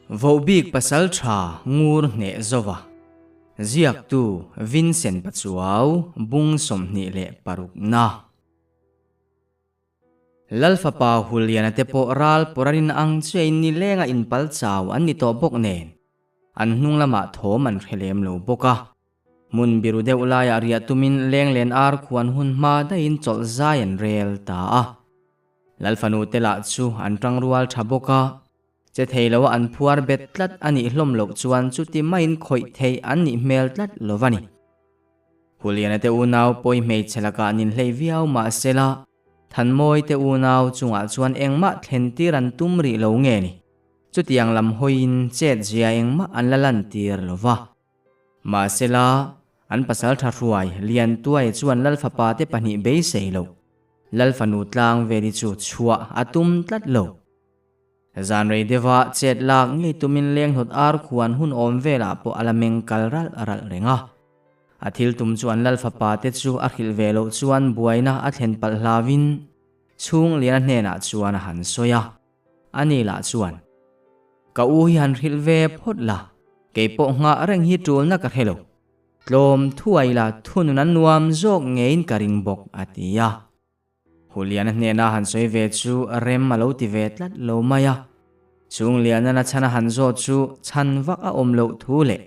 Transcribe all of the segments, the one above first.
Vohbik Pasaltha Ngur Hneh Zova, Ziaktu Vincent Pachuau, Bung 26 na. Lalfapa Huliana te pawh ral pawrarin ang chiain nilenga inpal chau an ni tawh bawk nen, an hnung lamah thawm an hre lem lo bawk a. Hmun biru deuh laiah riah tumin lenglen ar khuan hun hma daihin chawlh zai an rel ta a. Lalfanu te lah chu an tangrual tha bawk a. Che thei lo a an phuar bet tlat a nih hlawm loh chuan chuti maiin khawih theih an nih hmel tlat lo a ni. Huliana te unau pawi hmeichhe lakah nin hlei viau mah sela, Thanmawi te unau chungah chuan engmah thlen tir an tum rih lo nge ni? Chutiang lam hawiin chet zia engmah an la lantir lo va. Mahsela, an pasal tha hruai Liantuai chuan Lalfapa te pahnih beisei lo, Lalfanu tlang veli chu chhuah a tum tlat lo. Zan rei deuha chet lak ngei tumin lenghnawt ar khuan hun awm velah pawh a la meng kal ralh ralh reng a. A thil tum chu an lal fapa te chu a hrilh ve loh chuan buaina a thlen palh hlauin Chhungliana hnenah chuan a han sawi a. Ani lah chuan, Ka u hi han hrilh ve phawt la, kei pawh nghah reng hi tulna ka hre lo. Tlawm thuai la thunun a nuam zawk ngeiin ka ring bawk, a ti a. Huliana hnena han sawi ve chu rem a lo ti ve tlat lo mai a. Chungliana na chhan a han zawt chu chhan vak a awm loh thu leh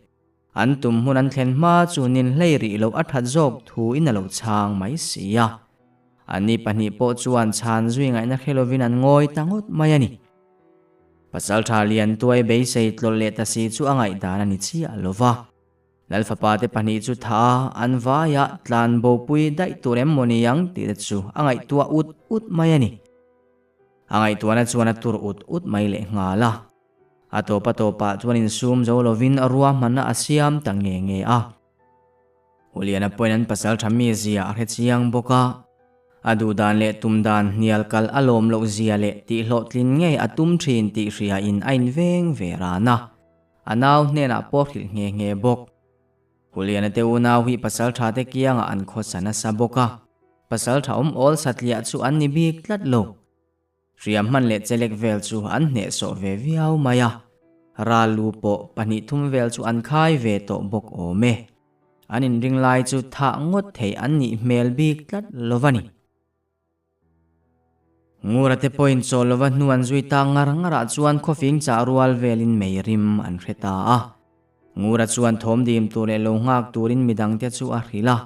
an tum hmun an thlen hma chu nin hlei rih loh a that zawk thu in a lo chhang mai si a. Anni pahnih pawh chuan chhan zui ngaihna hre lovin an ngawi ta ngawt mai a ni. Pasaltha Liantuai beisei tlawlh leh ta si chu a ngaihdan a ni chiah lo va. Lalfapa te pahnih chu tha a, an vaiah tlan bopui daih tur em maw ni ang tih te chu a ngaihtuah ut ut mai a ni. A ngaihtuahna chuan a tur ut ut mai leh nghal a. A tawp a tawpah chuan insum zo lovin ruahmanna a siam ta nge nge a. Huliana pawhin an pasal tha mi zia a hre chiang bawk a. A duh dan leh tum dan hnial kal a lawm loh zia leh tih hlawhtlin ngei a tum thin tih hriain a inveng ve ran a. A nau hnenah pawh hrilh nghe nghe bawk. Huliana te unau hi pasaltha te kiangah an khawsa nasa bawk a, pasaltha awm awl satliah chu an ni bik tlat lo. Hriam hman leh chelek vel chu an hnehsawh ve viau mai a, ral lu pawh pahnih thum vel chu an khai ve tawh bawk awm e. An inring lai chu thah ngawt thei an nih hmel bik tlat lo va ni. Ngura te pawhin chaw lova hnu an zui ta ngar ngarah chuan khawfing chah rual velin mei rim an hre ta a. Ngura chuan thawm dim tur leh lo nghak turin midangte chu a hrilh a.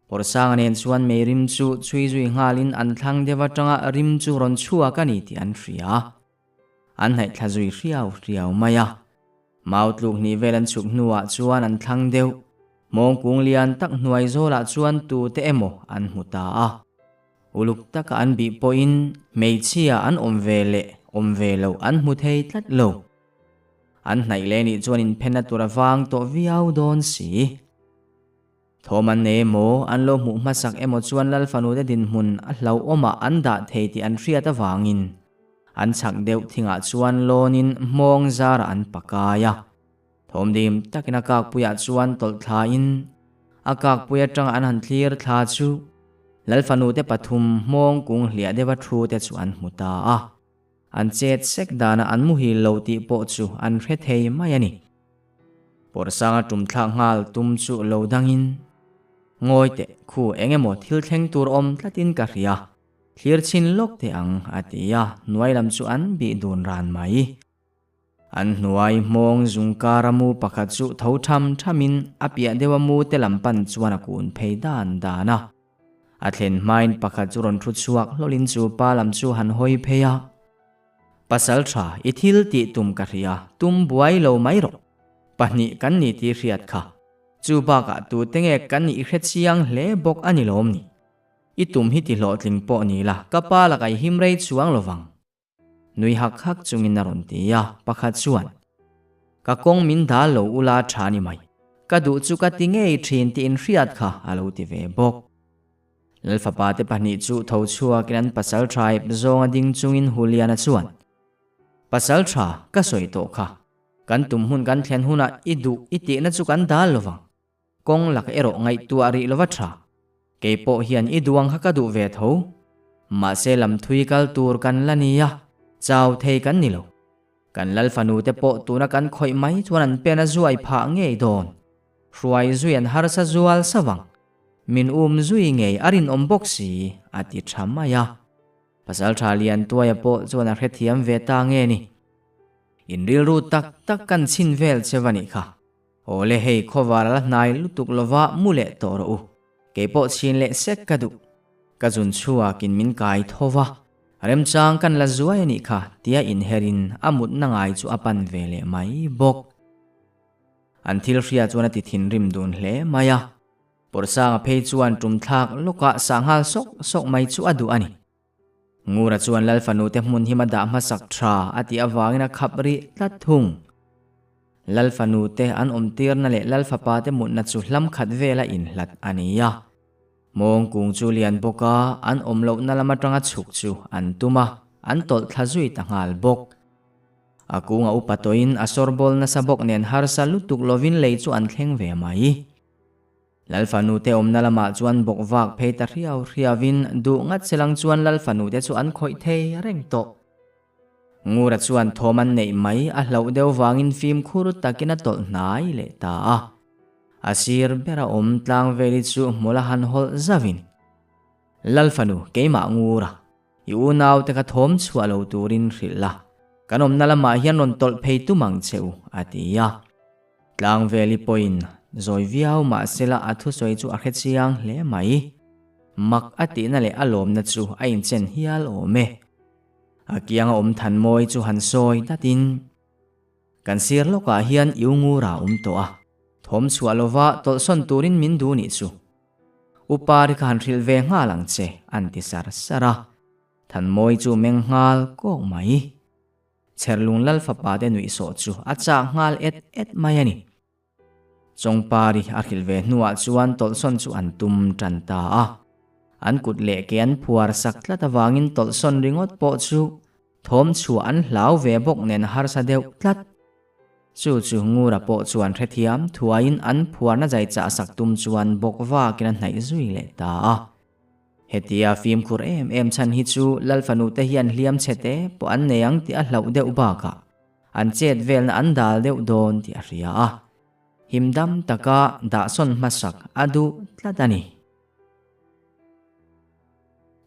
Pawrsanga nen chuan mei rim chu chhui zui nghalin an thlang deuh atanga rim chu rawn chhuak a ni tih an hria. An hnaih thla zui hriau hriau mai a. Mau tluk hnih vel an chhuk hnuah chuan an thlang deuh. Mawngkung lian tak hnuai zawlah chuan tute emaw an hmu ta a. Uluk taka an bih pawhin hmeichhia an awm ve leh awm ve loh an hmu thei tlat lo. An hnaih leh nih chuan inphenna tur a vang tawh viau dawn si. Thawm an nei emaw, an lo hmuh hmasak emaw chuan Lalfanute dinhmun a hlauhawmah an dah thei tih an hriat avangin an chhak deuh thingah chuan lawnin hmawng zarah an pakai a. Thawmdim takin a kakpuiah chuan tawlh thlain a kakpui atanga an han thlir thla chu Lalfanute pathum hmawng kung hliah deuha thu te chu an hmu ta a. An chet sek danah an muhil lo tih pawh chu an hre thei mai a ni. Pawrsanga tum thlak nghal tum chu lo dangin, Ngawi teh, khu eng emaw thil thleng tur awm tlatin ka hria, thlir chhin lawk teh ang, a ti a, hnuai lam chu an bih dun ran mai. An hnuai hmawng zungkara mu pakhat chu tho tham thamin a piah deuha mu te lam pan chuan a kun phei dan dan a. A thlen hmain pakhat chu rawn thu chhuak hlawlin chu pa lam chu han hawi phei a. Pasal tha, i thil tih tum ka hria, tum buai lo mai rawh. Pahnih kan ni tih hriat kha. Chu bakah tute nge kan nih i hre chiang hle bawk a ni lawm ni. I tum hi ti hlawhtling pawh ni la, ka pa lakah i him rei chuang lovang. Nui hak hak chungin a rawn ti a, pakhat chuan, Ka kawng min dal lo ula tha ni mai, ka duh chu ka ti ngei thin tih inhriat kha a lo ti ve bawk. Lalfapa te pahnih chu tho chhuakin an pasal tha ep zawnga ding chungin Huliana chuan, Pasal tha, ka sawi tawh kha, kan tum hun kan thlen hunah i duh i tihna chu kan dal lovang. Kawng lak erawh ngaihtuah rih lova tha. Kei pawh hian i duang kha ka duh ve tho. Mahse lam thui kal tur kan la nia, chau thei kan ni lo. Kan lal fanu te pawh tuna kan khawih mai chuan an pen a zuai phah ngei dawn. Hruai zui an harsa zual savang. Min um zui ngei a rinawm bawk si, a ti tha mai a. Pasaltha Liantuaia pawh chuan a hrethiam ve ta nge ni. In rilru tak tak kan chhin vel che va nih kha. Awle hei khawvar a la hnai lutuk lova mu leh tawh rawh u. Kei pawh chhin leh sek ka duh. Ka zun chhuakin min kai tho va, remchang kan la zuai a nih kha tia inherin a mutna ngai chu a pan ve leh mai bawk. An thil hria chuan a ti thinrim dun hle mai a. Pawrhsanga phei chuan tum thlak lawkah sanghal sawk sawk mai chu a duh a ni. Ngura chuan Lal fanute hmun him a dah hmasak tha a tih avangin a khap rih tlat thung. Lal fanute an awm tirna leh Lal fapate mutna chu hlam khat vela inhlat a ni a. Mawng kung chu lian bawka an awm lohna lam atanga chhuk chu an tum a, an tawlh thla zui ta nghal bawk. A kunga upa tawhin a sawrbawl nasa bawk nen harsa lutuk lovin lei chu an thleng ve mai. Lalfanu te awmna lamah chuan bawk vak phei ta hriau hriauin duh ngat selang chuan Lalfanu te chu an khawih thei reng tawh. Ngura chuan thawm an neih mai a hlauh deuh vangin fimkhur takin a tawlh hnai leh ta a. A sir bera awm tlang veli chu hmul a han hawlh zauhin, Lalfanu, keimah Ngura, i unau te kha thawm chhuah lo turin hrilh la, kan awmna lamah hian rawn tawlh phei tum ang che u, a ti a. Tlangveli pawhin zawi viau mahsela a thusawi chu a hre chiang hle mai. Mak a tihna leh a lawmna chu a inchen hial awm e. A kianga awm than mawi chu han sawi datin, Kan sir lawkah hian i ungura a awm tawh a, thawm chhuah lova tawlhsawn turin min duh nih chu. Upa ri kha han hrilh ve nghal ang che, an ti sar sar a. Thanmawi chu meng nghal kawk mai. Cherlung Lal fapa te nuihsawh chu a chak nghal et et mai a ni. Chawngpari a hrilh ve hnuah chuan tawlhsawn chu an tum tan ta a. An kut leh ke an phuar sak tlat avangin tawlhsawn ringawt pawh chu thawm chhuah an hlau ve bawk nen harsa deuh tlat. Chu chu Ngura pawh chuan hrethiam thuaiin an phuarna zai chah sak tum chuan bawk vakin a hnaih zui leh ta a. Hetia fimkhur em em chhan hi chu Lal fanu te hian hliam chhe te pawh an nei ang tih a hlauh deuh bakah an chet velna an dal deuh dawn tih a hria a, himdam taka dahsawn hmasak a duh tlat a ni.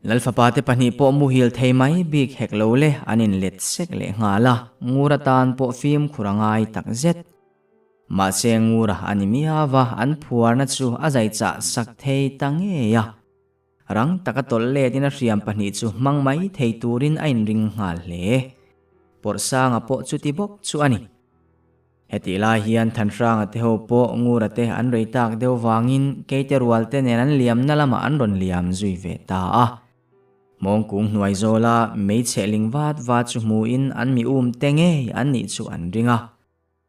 Lal fapa te pahnih pawh muhil thei mai bik hek lo le an inlet sek leh nghal a, ngur atan pawh fimkhur a ngai tak zet. Mahse ngura a ni miau a, an phuarna chu a zai chah sak thei ta ngei a. Rang taka tawlh letin a hriam pahnih chu hmang mai thei turin a inring nghal hle. Pawrhsanga pawh chuti bawk chu a ni. Hetih lai hian Thanhranga te ho pawh ngura te an rei tak deuh vangin keite rual te nen an liamna lamah an rawn liam zui ve ta a. Mawngkung hnuai zawla meichhe ling vat vat chu hmuin an mi um te ngei an nih chu an ring a.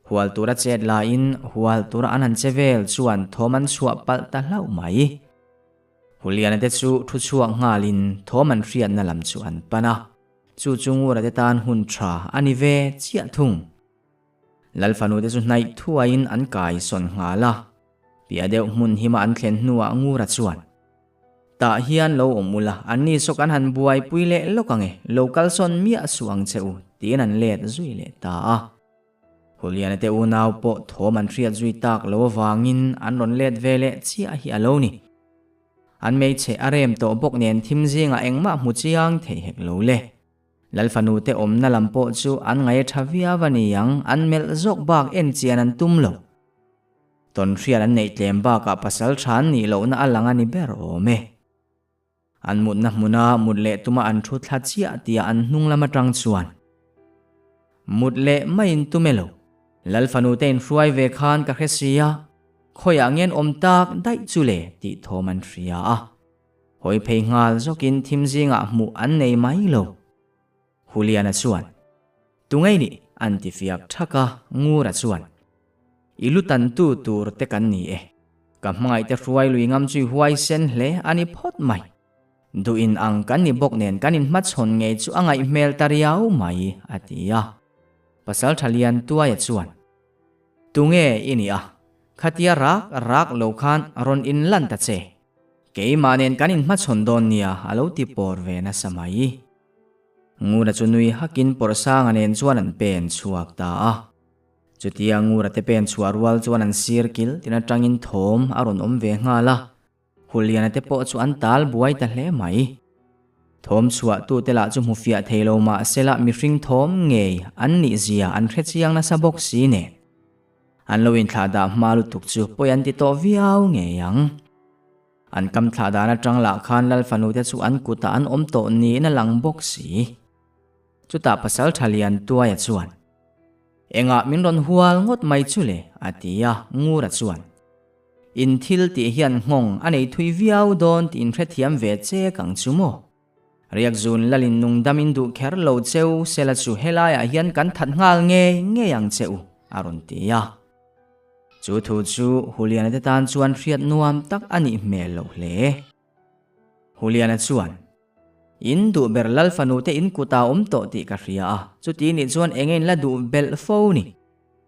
Hual tura chet laiin hual tura an han che vel chuan thawm an chhuah palh ta hlauh mai. Huliana te chu thu chhuak nghalin thawm an hriatna lam chu an pan a, chu chu Ngura te tan hun tha a ni ve chiah thung. Lal fanu te chu hnaih thuaiin an kai sawn nghal a, piah deuh hmun hima an thlen hnuah Ngura chuan, Tah hian lo awm ula, anni saw kan han buaipui leh lawk ang e, lo kalsawn miah suh ang che u, tiin an let zui leh ta a. Huliana te unau pawh thawm an hriat zui tak lo avangin an rawn let ve leh chiah hi a lo ni. An hmeichhe a rem tawh bawk nen thim zingah engmah hmu chiang thei hek lo le. Lal fanu te awmna lam pawh chu an ngaih tha viau a ni ang, an melh zawk bak en chian an tum lo. Tawnhriat an neih tlem bakah pasal tha an nih lohna a lang a ni ber awm e. An mutna hmuna mut leh tuma an thu thla chiah tia an hnung lam atang chuan mut leh maiin tum e lo. Lal fanu te inhruai ve khan ka hre si a, khawiah ngen awm tak daih chu le tih thawm an hria a. Hawi phei nghal zawkin thim zingah hmuh an nei mai lo. Huliana chuan, Tungei nih? an ti fiak thak a, Ngura chuan, I lu tantu tur te kan ni e. Ka hmangaih te hruai lui ngam chu i huaisen hle a ni phawt mai. Duh in ang kan ni bawk nen kan inhmachhawn ngei chu a ngaih hmel ta riau mai, a ti a. Pasal tha lian Tuaia chuan, Tunge i nih a? Khatia rak rak lo khan rawn inlan ta che. Keimah nen kan inhmachhawn dawn nia, a lo ti pawr ve nasa mai. Ngura chu nui hakin Pawrhsanga nen chuan an pen chhuak ta a. Chutia Ngura te pen chhuah rual chuan an sir kil tin atangin thawm a rawn awm ve nghal a. Huliana te pawh chu an tal buai ta hle mai. Thawm chhuah tute lah chu hmu fiah thei lo mah sela mihring thawm ngei an nih zia an hre chiang nasa bawk si nen. An lo inthlah dah hma lutuk chu pawi an ti tawh viau ngei ang. An kam thlah dan atang lah khan Lal fanu te chu an kutah an awm tawh niin a lang bawk si. Chutah pasal tha lian Tuaia chuan, Engah min rawn hual ngawt mai chu le? a ti a, Ngura chuan, In thil tih hian nghawng a nei thui viau dawn tih in hrethiam ve che kang chu maw? Riakzun lalin nungdam in duh kher lo cheu sela chu helaiah hian kan that nghal ngei ngei ang che u, a rawn ti a. Chu thu chu Huliana te tan chuan hriat nuam tak a nih hmel lo hle. Huliana chuan, In duh ber lal fanu te in kut ah awm tawh tih ka hria a, chuti nih chuan enge in la duh belh fo ni?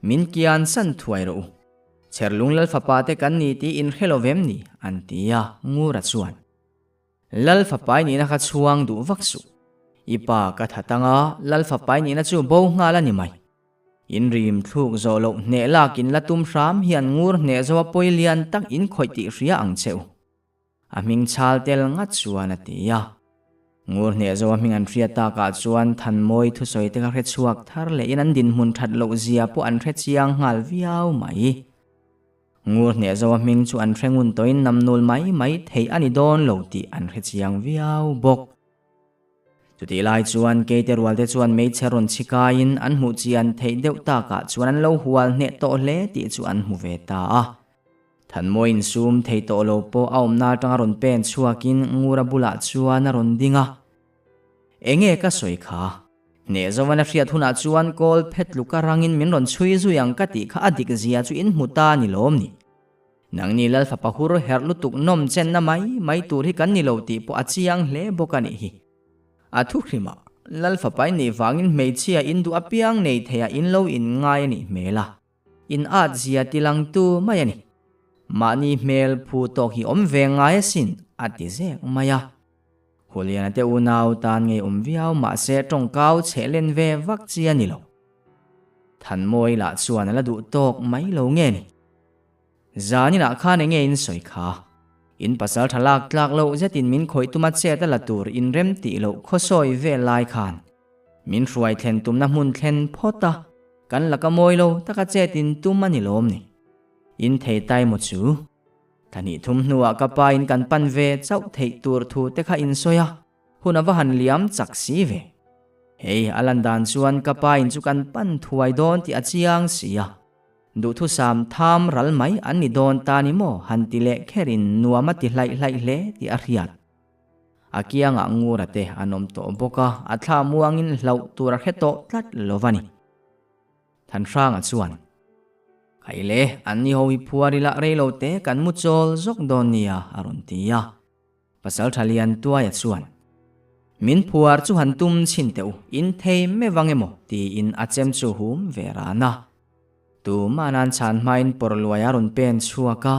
Min kian san thuai rawh u. Cherlung lal fapa te kan ni tih in hre lo vem ni? an ti a, Ngura chuan, Lal fapai nihna kha chhuang duh vak suh. I pa ka that anga lal fapai nihna chu bo nghal a ni mai. In rim thluk zawh loh hneh lak in la tum hram hian ngur hneh zo a pawi lian tak in khawih tih hria ang che u. A hming chhal tel ngat chuan a ti a. Ngur hneh zo a hming an hriat takah chuan Thanmawi thusawi te kha hre chhuak thar leh in an dinhmun that loh zia pawh an hre chiang nghal viau mai. Ngur hneh zo a hming chu an hre ngun tawhin namnul mai mai theih a ni dawn lo tih an hre chiang viau bawk. Chutih lai chuan keite rualte chuan hmeichhe rawn chhi kaiin an hmuh chian theih deuh takah chuan an lo hual hneh tawh hle tih chu an hmu ve ta a. Thanmawi insum thei tawh lo pawh a awmna atanga rawn pen chhuakin Ngura bulah chuan a rawn ding a. Enge ka sawi kha? Hneh zovan a hriat hunah chuan kawl phet luka rangin min rawn chhui zui ang ka tih kha a dik zia chu in hmu ta ni lawm ni. Nangni Lal fapa hur herh lutuk nawm chenna mai mai tur hi kan ni lo tih pawh a chiang hle bawk a nih hi. A thu hrimah, Lal fapa in nih vangin hmeichhia in duh apiang nei theiah in lo inngai a nih hmel a. In at zia ti lang tu mai a ni. Mahni hmel phu tawk hi awm ve ngai asin, a ti zek mai a. Huliana te unau tan ngei awm viau mahse tawngkau chheh len ve vak chi a ni lo. Thanmawi lah chuan a la duh tawk mai lo nge ni. Zaninah khan enge in sawi kha? In pasal tha lak tlak loh zetin min khawih tuma chet a la tur in rem tih loh khawsawi vel lai khan min hruai thlen tumna hmun thlen phawt a, kan laka mawi lo taka chet in tum a ni lawm ni. In thei tai maw chu? Thla thum hnuah ka pa in kan pan ve chauh theih tur thu te kha in sawi a, hun a va han liam chak si ve. Hei a lan dan chuan ka pa in chu kan pan thuai dawn tih a chiang si a. Duhthusam tham ral mai an ni dawn ta ni maw han ti leh kherin nuam a ti hlaih hlaih hle tih a hriat. A kiangah ngura te an awm tawh bawk a, a thla muangin hlauh tur a hre tawh tlat lo va ni. Thanhranga chuan, Khaile, an ni ho hi phuar ila rei lo te kan mu chawl zawk dawn nia, a rawn ti a. Pasal tha lian Tuaia chuan, Min phuar chu han tum chhin teh u, in thei meuh ang emaw? tiin a chem chu hum ve ran a. Tumah nan chhan hmain pawrluai a rawn pen chhuak a.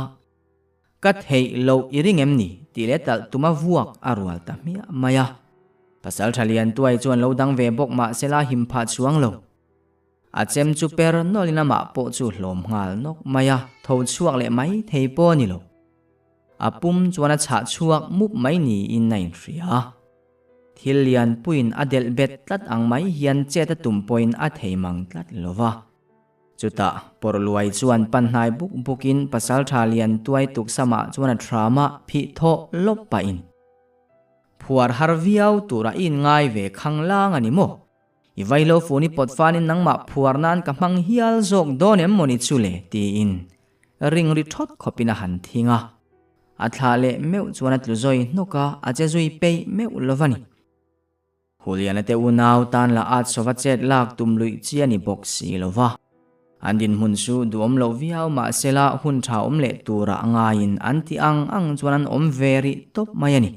Ka theih loh i ring em ni? tih leh talh tuma vuak a rual ta hmiah mai a. Pasal tha lian Tuai chuan lo dang ve bawk mah sela him phah chuang lo. A chem chu per nawlhin amah pawh chu hlawm nghal nawk mai a, tho chhuak leh mai thei pawh a ni lo. A pum chuan a chhah chhuak mup mai niin a inhria. Thil lian puiin a delh bet tlat ang mai hian chet a tum pawhin a thei mang tlat lo va. Chutah Pawrhluai chuan panhnai buk bukin Pasaltha lian tuai tuksamah chuan a thram a, phih thawh lawp pahin. Phuar har viau turah i inngai ve khang lang a ni maw? I vaihlo fun i pawt fanin nangmah phuar nan ka hmang hial zawk dawn em mawni chu le? tiin ring ri thawt khawpin a han thing a. A thlah leh meuh chuan a tlu zawi hnawk a, a che zui peih meuh lo va ni. Huliana te unau tan la at sova chet lak tum luih chi a ni bawk si lo va. An dinhmun chu duhawm loh viau mahsela hun tha awm leh turah ngaiin an ti ang ang chuan an awm ve rih tawp mai a ni.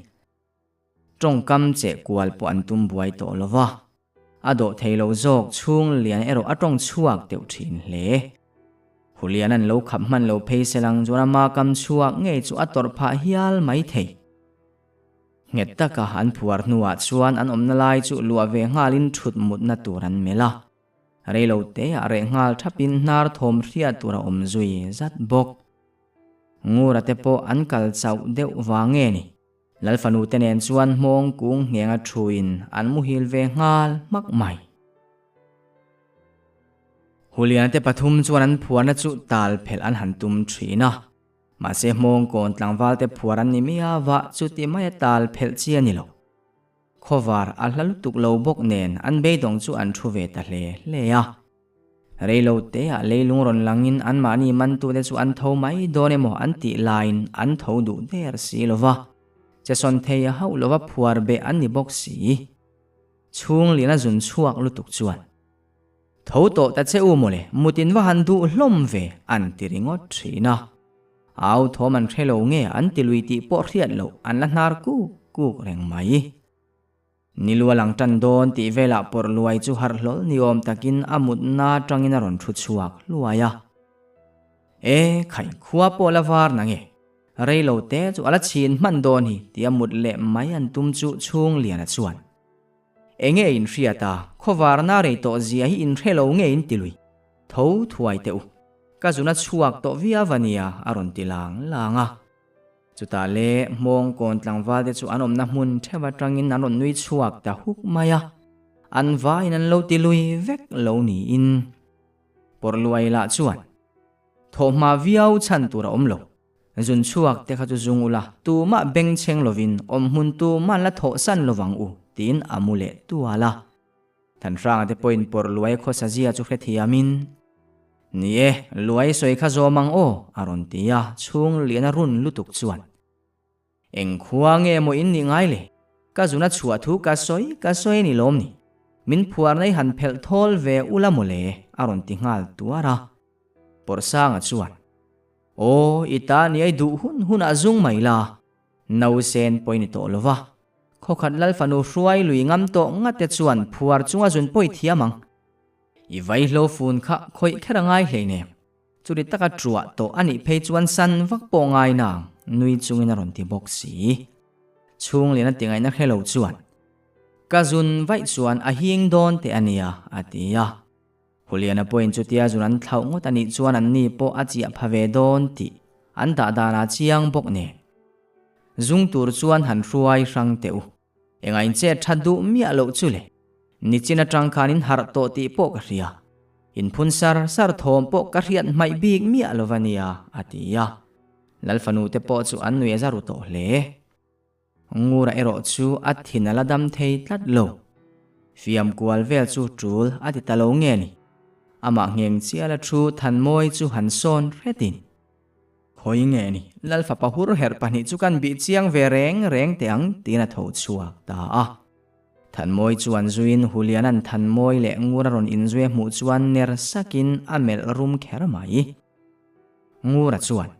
Tawngkam cheh kual pawh an tum buai tawh lo va, a dawh thei lo zawk chhung lian erawh a tawng chhuak deuh thin hle. Hulian an lo khap hman lo phei se lang chuan ama kam chhuak ngei chu a tawrh phah hial mai thei. Nghet taka an phuar hnuah chuan an awmna lai chu luah ve nghalin thut mutna tur an melh a. Reilo teah reh nghal thapin hnar thawm hriat tur a awm zui zat bawk. Ngura te pawh an kal chauh deuh vang nge ni? Lalfanu te nen chuan hmawng kung nghenga thuin an muhil ve nghal hmak mai. Huliana te pathum chuan an phuarna chu tal phelh an han tum thin a. Mahse hmawng kawn tlangval te phuar an ni miau a, chuti maia tal phelh chi a ni lo. Khawvar a hla lutuk lo bawk nen an beidawng chu an thu ve ta hle hle a. Reilo teah leilung rawn langin anmahni mantute chu an tho mai dawn emaw an tih laiin an tho duh der si lo va, che sawn thei a hauh lova phuar beh an ni bawk si. Chhung lian a zun chhuak lutuk chuan, Tho tawh ta che u mawle, mutin va han duh hlawm ve, an ti ringawt thin a. Au thawm an hre lo nge an ti lui tih pawh hriat loh an la hnar kuk kuk reng mai. Ni lu a lang tan dawn tih velah pawrh luai chu harh hlawl ni awm takin a mutna atangin a rawn thu chhuak hluai a. E, khai khua pawh la var na nge? Rei lo te chu a la chhin hman dawn hi tia mut leh mai an tum chu chhung lian a chuan. Enge in hriat a, khawvarna rei tawh zia hi in hre lo nge in ti lui? Tho thuai teh u. Ka zuna chhuak tawh viau a nia a rawn ti lang lang a. Chutah le hmawng kawn tlangval te chu an awmna hmun theuh atangin an rawn nui chhuak ta huk mai a, an vaiin an lo ti lui vek lo niin Pawrhluai lah chuan thawhhma viau chhan tur a awm lo. Zun chhuak te kha chu zung ula, tumah bengchheng lovin awm hmun tumah an la thawhsan lovang u tiin a mu leh tual a. Thanhranga te pawhin pawrh luai khawsa zia chu hrethiamin, Ni e, luai sawi kha zawm ang aw, a rawn ti a, chhung lian a run lutuk chuan. Eng khua nge maw in nih ngai le? Ka zuna chhuah thu ka sawi ka sawi a ni lawm ni? Min phuar nei han phelh thawl ve ula maw le? a rawn ti nghal tuar a. Pawrhsanga chuan, Aw, i ta ni ai duh hun hunah zung mai la, Nausen pawi ni tawh lova, khawkhat lal fanu hruai lui ngam tawh ngate chuan phuar chunga zun pawi thiam ang. I vaihlo fun kha khawih kher a ngai hleinem. Churi taka truah tawh a nih phei chuan san vak pawh ngai nang, nui chungin a rawn ti bawk si. Chhunglian a ti ngaihna hre lo chuan, Ka zun vaih chuan a hing dawn teh a nia, a ti a. Huliana pawhin chutia zun an thlauh ngawt a nih chuan anni pawh a chiah pha ve dawn tih an dah danah chiang bawk nen. Zung tur chuan han hruai hrang teh u. Engah in chet that duh miah loh chu le. Nichin atang khan in harh tawh tih pawh ka hria. In phun sar sar thawm pawh ka hriat hmaih bik miah lo va nia, a ti a. Lalfanu te pawh chu an nui a za ru tawh hle. Ngura erawh chu a thin a la dam thei tlat lo. Fiam kual vel chu tul a ti ta lo nge ni? Amah ngheng chiala thu Thanmawi chu han sawn hretin. Khawi nge ni? Lal fapa hur herh pahnih chu kan bih chiang ve reng reng teh ang tiin a tho chhuak ta a. Thanmawi chuan zuiin Huliana'n Thanmawi leh Ngura rawn inzui a hmuh chuan ner sakin a melh rum kher mai. Ngura chuan.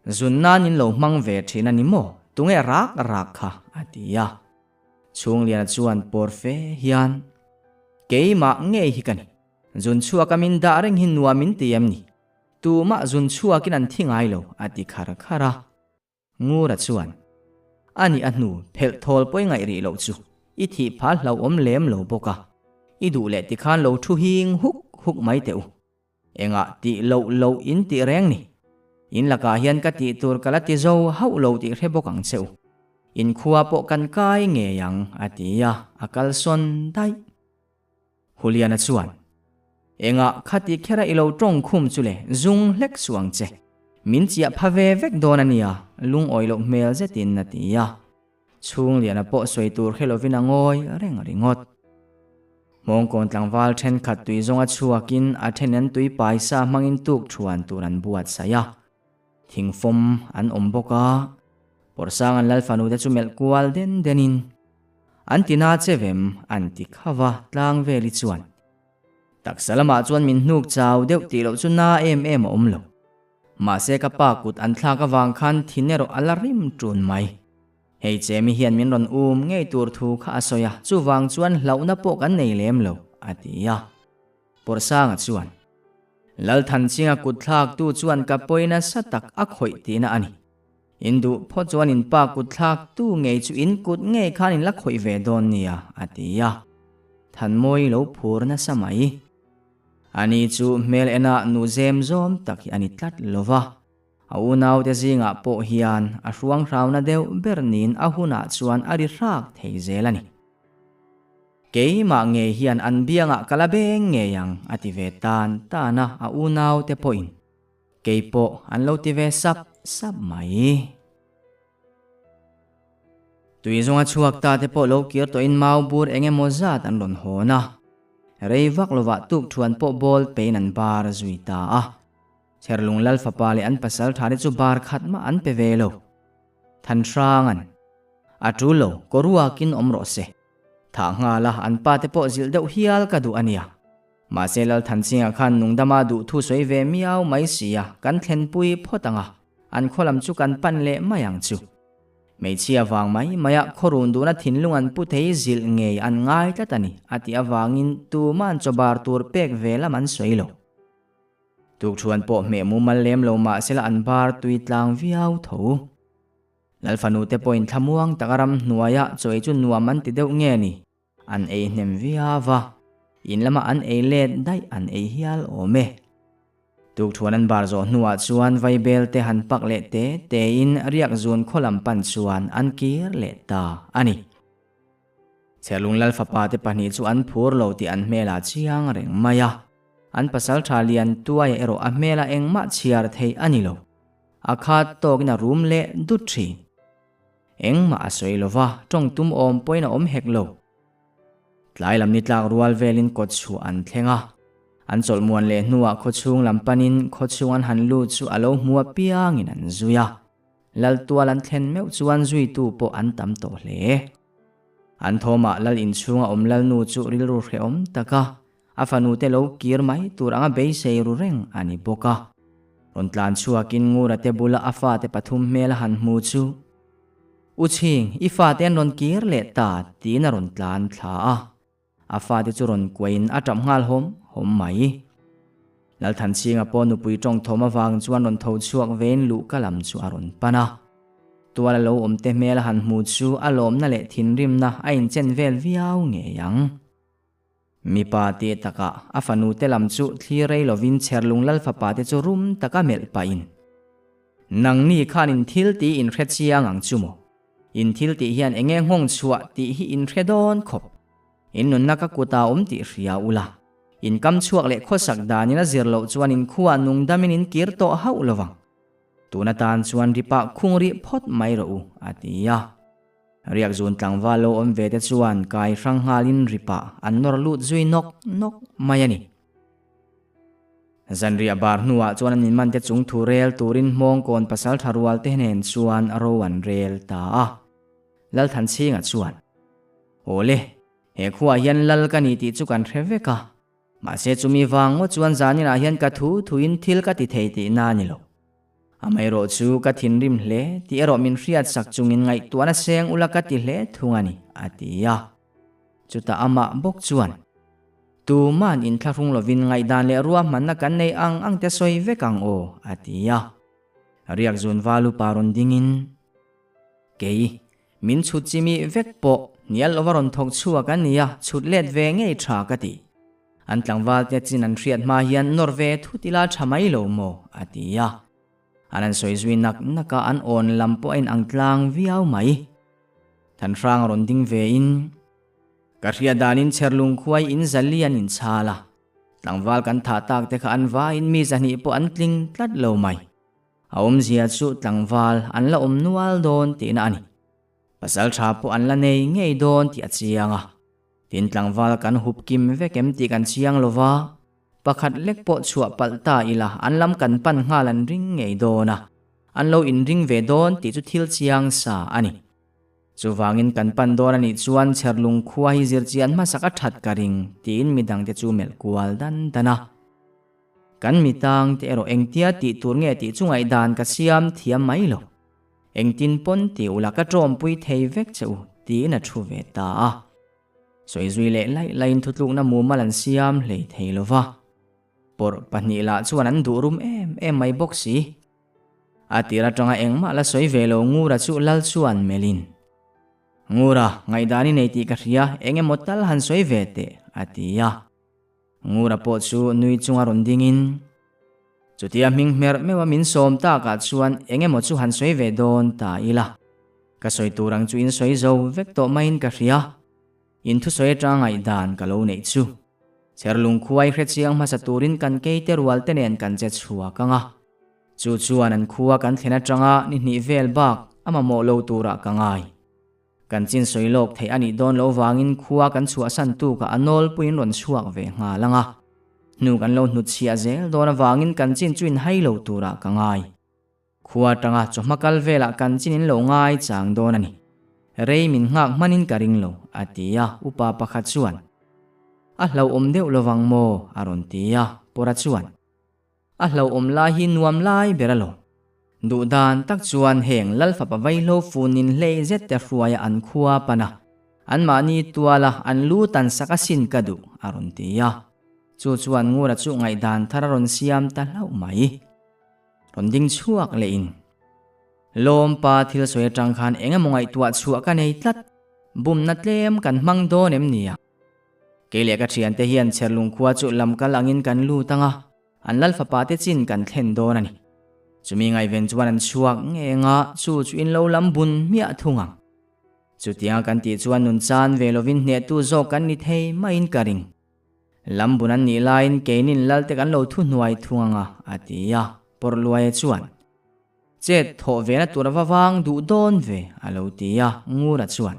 Zun nan in lo hmang ve thin a ni maw? Tunge rak rak kha? a ti a. Chhungliana chuan pawr fe hian, Keimah ngei hi ka ni. Zun chhuaka min dah reng hi nuam in ti em ni? Tumah zun chhuakin an thi ngai lo, a ti khar khar a. Ngura chuan, A nih a hnu, phelh thawl pawi ngaih rih loh chu i thih phah hlauhawm lem lo bawk a. I duh leh tikhan lo thu hing huk huk mai teh u. Engah tih loh loh in tih reng ni. In lakah hian ka tih tur ka la ti zo hauh lo tih hre bawk ang che u. In khua pawh kan kai ngei ang, a ti a, a kalsawn daih. Huliana chuan, Engah khati khera i lo tawng khum chu le, zung hlek suh ang che. Min chiah pha ve vek dawn a nia, lungawi loh hmel zetin a ti a. Chhungliana pawh sawi tur hre lovin a ngawi reng ringawt. Hmawngkawn tlangval thenkhat tui zawnga chhuakin a then an tui paisa hmangin tuk thuan tur an buatsaih a. Thingfawm an awm bawk a, Pawrhsang an Lalfanu te chu melh kual den denin an ti na che vem an ti khava tlang veli chuan. Taksa lamah chuan min hnuk chau deuh tih loh chu na em em a awm lo. Mahse ka pa kut an thlak avang khan thin erawh a la rim ṭun mai. Hei Chemi hian min rawn um ngei tur thu kha a sawi a, chuvang chuan hlauhna pawh kan nei lem lo, a ti a. Pawrhsanga chuan, Lalthanchinga kut thlaktu chuan ka pawi nasa tak a khawih tihna a ni. In duh phawt chuan in pa kut thlak tu ngei chu in kut ngei khan in la khawih ve dawn nia, a ti a. Thanmawi lo phur nasa mai. Ani chu hmel enah nu zem zawm tak hi a ni tlat lo va. A unaute zingah pawh hian a hruang hrauna deuh ber niin a hunah chuan a ri hrâk thei zel a ni. Keimah ngei hian an biangah ka la beng ngei ang, a ti ve tan tan a, a unaute pawhin kei pawh an lo ti ve sap sap mai. Tui zawnga chhuak ta te pawh lo kir tawhin mau bur eng emaw zat an rawn hawn a, rei vak lovah tuk thuan pawh bawl pein an bar zui ta a. Cherlung Lal fapa leh an pasal tha te chu bar khat mah an pe ve lo. Than Hranga'n, A tul lo, kaw ruakin awm rawh se. Thah nghal a, an pa te pawh zilh deuh hial ka duh a nia. Mahse Lal Thanchhinga khan nungdama duh thu sawi ve miau mai si a, kan thlenpui phawt ang a, an khaw lam chu kan pan leh mai ang chu. Hmeichhia vang mai maia khaw run duhna thinlung an pu thei zilh ngei an ngai tlat a ni, a tih avangin tuma'n chaw bar tur pek ve lam an sawi lo. Tukṭhuan pawh hmeh mumal lem lo mah sela an bar tui tlang viau tho. Lalfanu te pawhin thlamuang taka ram hnuaia chaw ei chu nuam an ti deuh nge ni? An ei hnem viau va, in lama an ei let daih an ei hial awm e. Tukṭhuan an bar zawh hnuah chuan vaibel te han pak leh te tein riak zun khaw lam pan chuan an kir leh ta a ni. Chherlung Lal fapa te pahnih chu an phur lo tih an hmelah chiang reng mai a. An pasal tha lian tuaia erawh a hmelah engmah chhiar theih a ni lo. A khat tawkin a rum leh dut thin. Engmah a sawi lo va, tawng tum awm pawhin a awm hek lo. Tlai lam ni tlak rual velin kawt chhuah an thleng a. An chawlhmuan leh hnuah khawchhung lam panin khawchhung an han lut chu a lo hmu apiangin an zui a. Lal tual an thlen meuh chuan zuitu pawh an tam tawh hle. An thawmah lal inchhunga awm lalnu chu rilru hrehawm taka a fanute lo kir mai tur anga beisei ru reng a ni bawk a. Rawn tlan chhuakin Ngura te bula a fate pathum hmel a han hmu chu, U Chhing, i fate an rawn kir leh ta, tiin a rawn tlan thla a. A fate chu rawn kuahin a tap nghal hawm hawm mai. Lalthanchhinga pawh nupui tawng thawm avang chuan rawn tho chhuak vein luhka lam chu a rawn pan a. Tual a lo awm te hmel a han hmu chu a lawmna leh thinrimna a inchen vel viau ngei ang. Mipa tih takah a fanu te lam chu thlir rei lovin Cherlung Lalfapa te chu rum taka melh pahin, Nangni khan in thil tih in hre chiang ang chu maw? In thil tih hian enge nghawng chhuah tih hi in hre dawn khawp. In nunna ka kut a awm tih hria ula. In kam chhuak leh khawsak danin a zir loh chuan in khuah nung damin in kir tawh hauh lo vang. Tun atan chuan ripah khung rih phawt mai rawh u, a ti a. Riak zun tlangval lo awm ve te chuan kai hrang nghalin ripah an nawr lut zui nawk nawk mai a ni. Zanriah bar hnuah chuan an inmante chung thu rel turin Hmawngkawn pasal tha rual te hnen chuan ro an rel ta a. Lalthanchhinga chuan, Awle, he khuaah hian lal ka ni tih chu kan hre vek a. Mahse chumi vang ngawt chuan zaninah hian ka thu thuin thil ka ti thei tihna a ni lo. Amaherawh chu ka thinrim hle tih erawh min hriatsak chungin ngaihtuahna seng ula ka ti hle thung a ni, a ti a. Chutah amah bawk chuan, Tuman inthlahrung lovin ngaihdan leh ruahmanna kan nei ang ang te sawi vek ang aw, a ti a. Riak zun val upa rawn dingin, Kei, min chhut chimi vek pawh hnial lova rawn thawk chhuak a nia, chhut let ve ngei tha ka ti. An tlangval te chin an hriat hma hian nawr ve thut ila tha mai lo maw, a ti a. An han sawi zui nak nak a, an awn lam pawh a inang tlang viau mai. Thanhrang a rawn ding vein, Ka hriat danin Cherlung khuai in zali an inchhal a, tlangval kan thah tak te kha an vaiin mi zahnih pawh an tling tlat lo mai. A awmzia chu tlangval an la awm nual dawn tihna a ni. Pasal tha pawh an la nei ngei dawn tih a chiang a. Tin tlangval kan hup kim vek em tih kan chiang lo va, pakhat lek pawh chhuah palh ta ila an lam kan pan nghal an ring ngei dawn a, an lo inring ve dawn tih chu thil chiang sa a ni. Chuvangin kan pan dawn a nih chuan Cherlung khua hi zirchian hmasak a that ka ring tiin midangte chu melh kual dan dan a. Kan mitang te erawh engtia tih tur nge tih chu ngaihdan ka siam thiam mai lo. Engtin pawn ti ula ka tawmpui thei vek che u tiin a thu ve ta a. Sawi zui leh laih laiin thutlukna mumal an siam hlei thei lo va. Pawrh pahnih lah chuan an duh rum em em mai bawk si. A tir atanga engmah la sawi ve lo Ngura chu lal chuan melhin, Ngura, ngaihdan i nei tih ka hria, eng emaw tal han sawi ve teh, a ti a. Ngura pawh chu nui chunga rawn dingin, Chutia hming hmerh meuha min sawm takah chuan eng emaw chu han sawi ve dawn ta ila. Ka sawi tur ang chu in sawi zo vek tawh maiin ka hria. In thusawi atanga ngaihdan ka lo neih chu. Cherlung khuai hre chiang hmasa turin kan keite rual te nen kan che chhuak ang a. Chu chuan an khua kan thlen atanga ni hnih vel bak a mamawh lo turah ka ngai. Kan chin sawi lawk theih a nih dawn loh vangin khua kan chhuahsan tukah a nawlpuiin rawn chhuak ve nghal ang a. Hnu kan lo hnutchhiah zel dawn avangin kan chin chu inhai lo turah ka ngai. Khua atanga chawhma kal velah kan chin in lo ngai chang dawn a ni. Rei min nghak hmanin ka ring lo, a ti a, upa pakhat chuan. A hlauhawm deuh lovang maw? a rawn ti a, Pawra chuan. A hlauhawm lai hi nuam lai ber alawm. Duh dan tak chuan heng Lalfapa vaihlo funin hlei zet te hruaia an khua pan a, anmahni tuala an lu tan sak asin ka duh, a rawn ti a. Chu chuan Ngura chu ngaihdan thar a rawn siam ta hlauh mai. Rawn ding chhuak leh in. Lawmpa thil sawi atang khan eng emaw ngaihtuah chhuah ka nei tlat, bumna tlem kan hmang dawn em nia? Kei leh ka thiante hian Cherlung khua chu lam kal angin kan lut ang a, an lal fapa te chin kan thlen dawn a ni. Chumi ngaihven chuan an chhuak ngeng a, chu chu in lo lam bun hmiah thung ang. Chutianga kan tih chuan nun chan ve lovin hnehtu zawk kan ni thei maiin ka ring. Lam bun an nih laiin keinin lal te kan lo thu hnuai thung ang a, a ti a. Pawrhluaia chuan, Chet thawh ve na tur a va vang duh dawn ve, a lo ti a. Ngura chuan,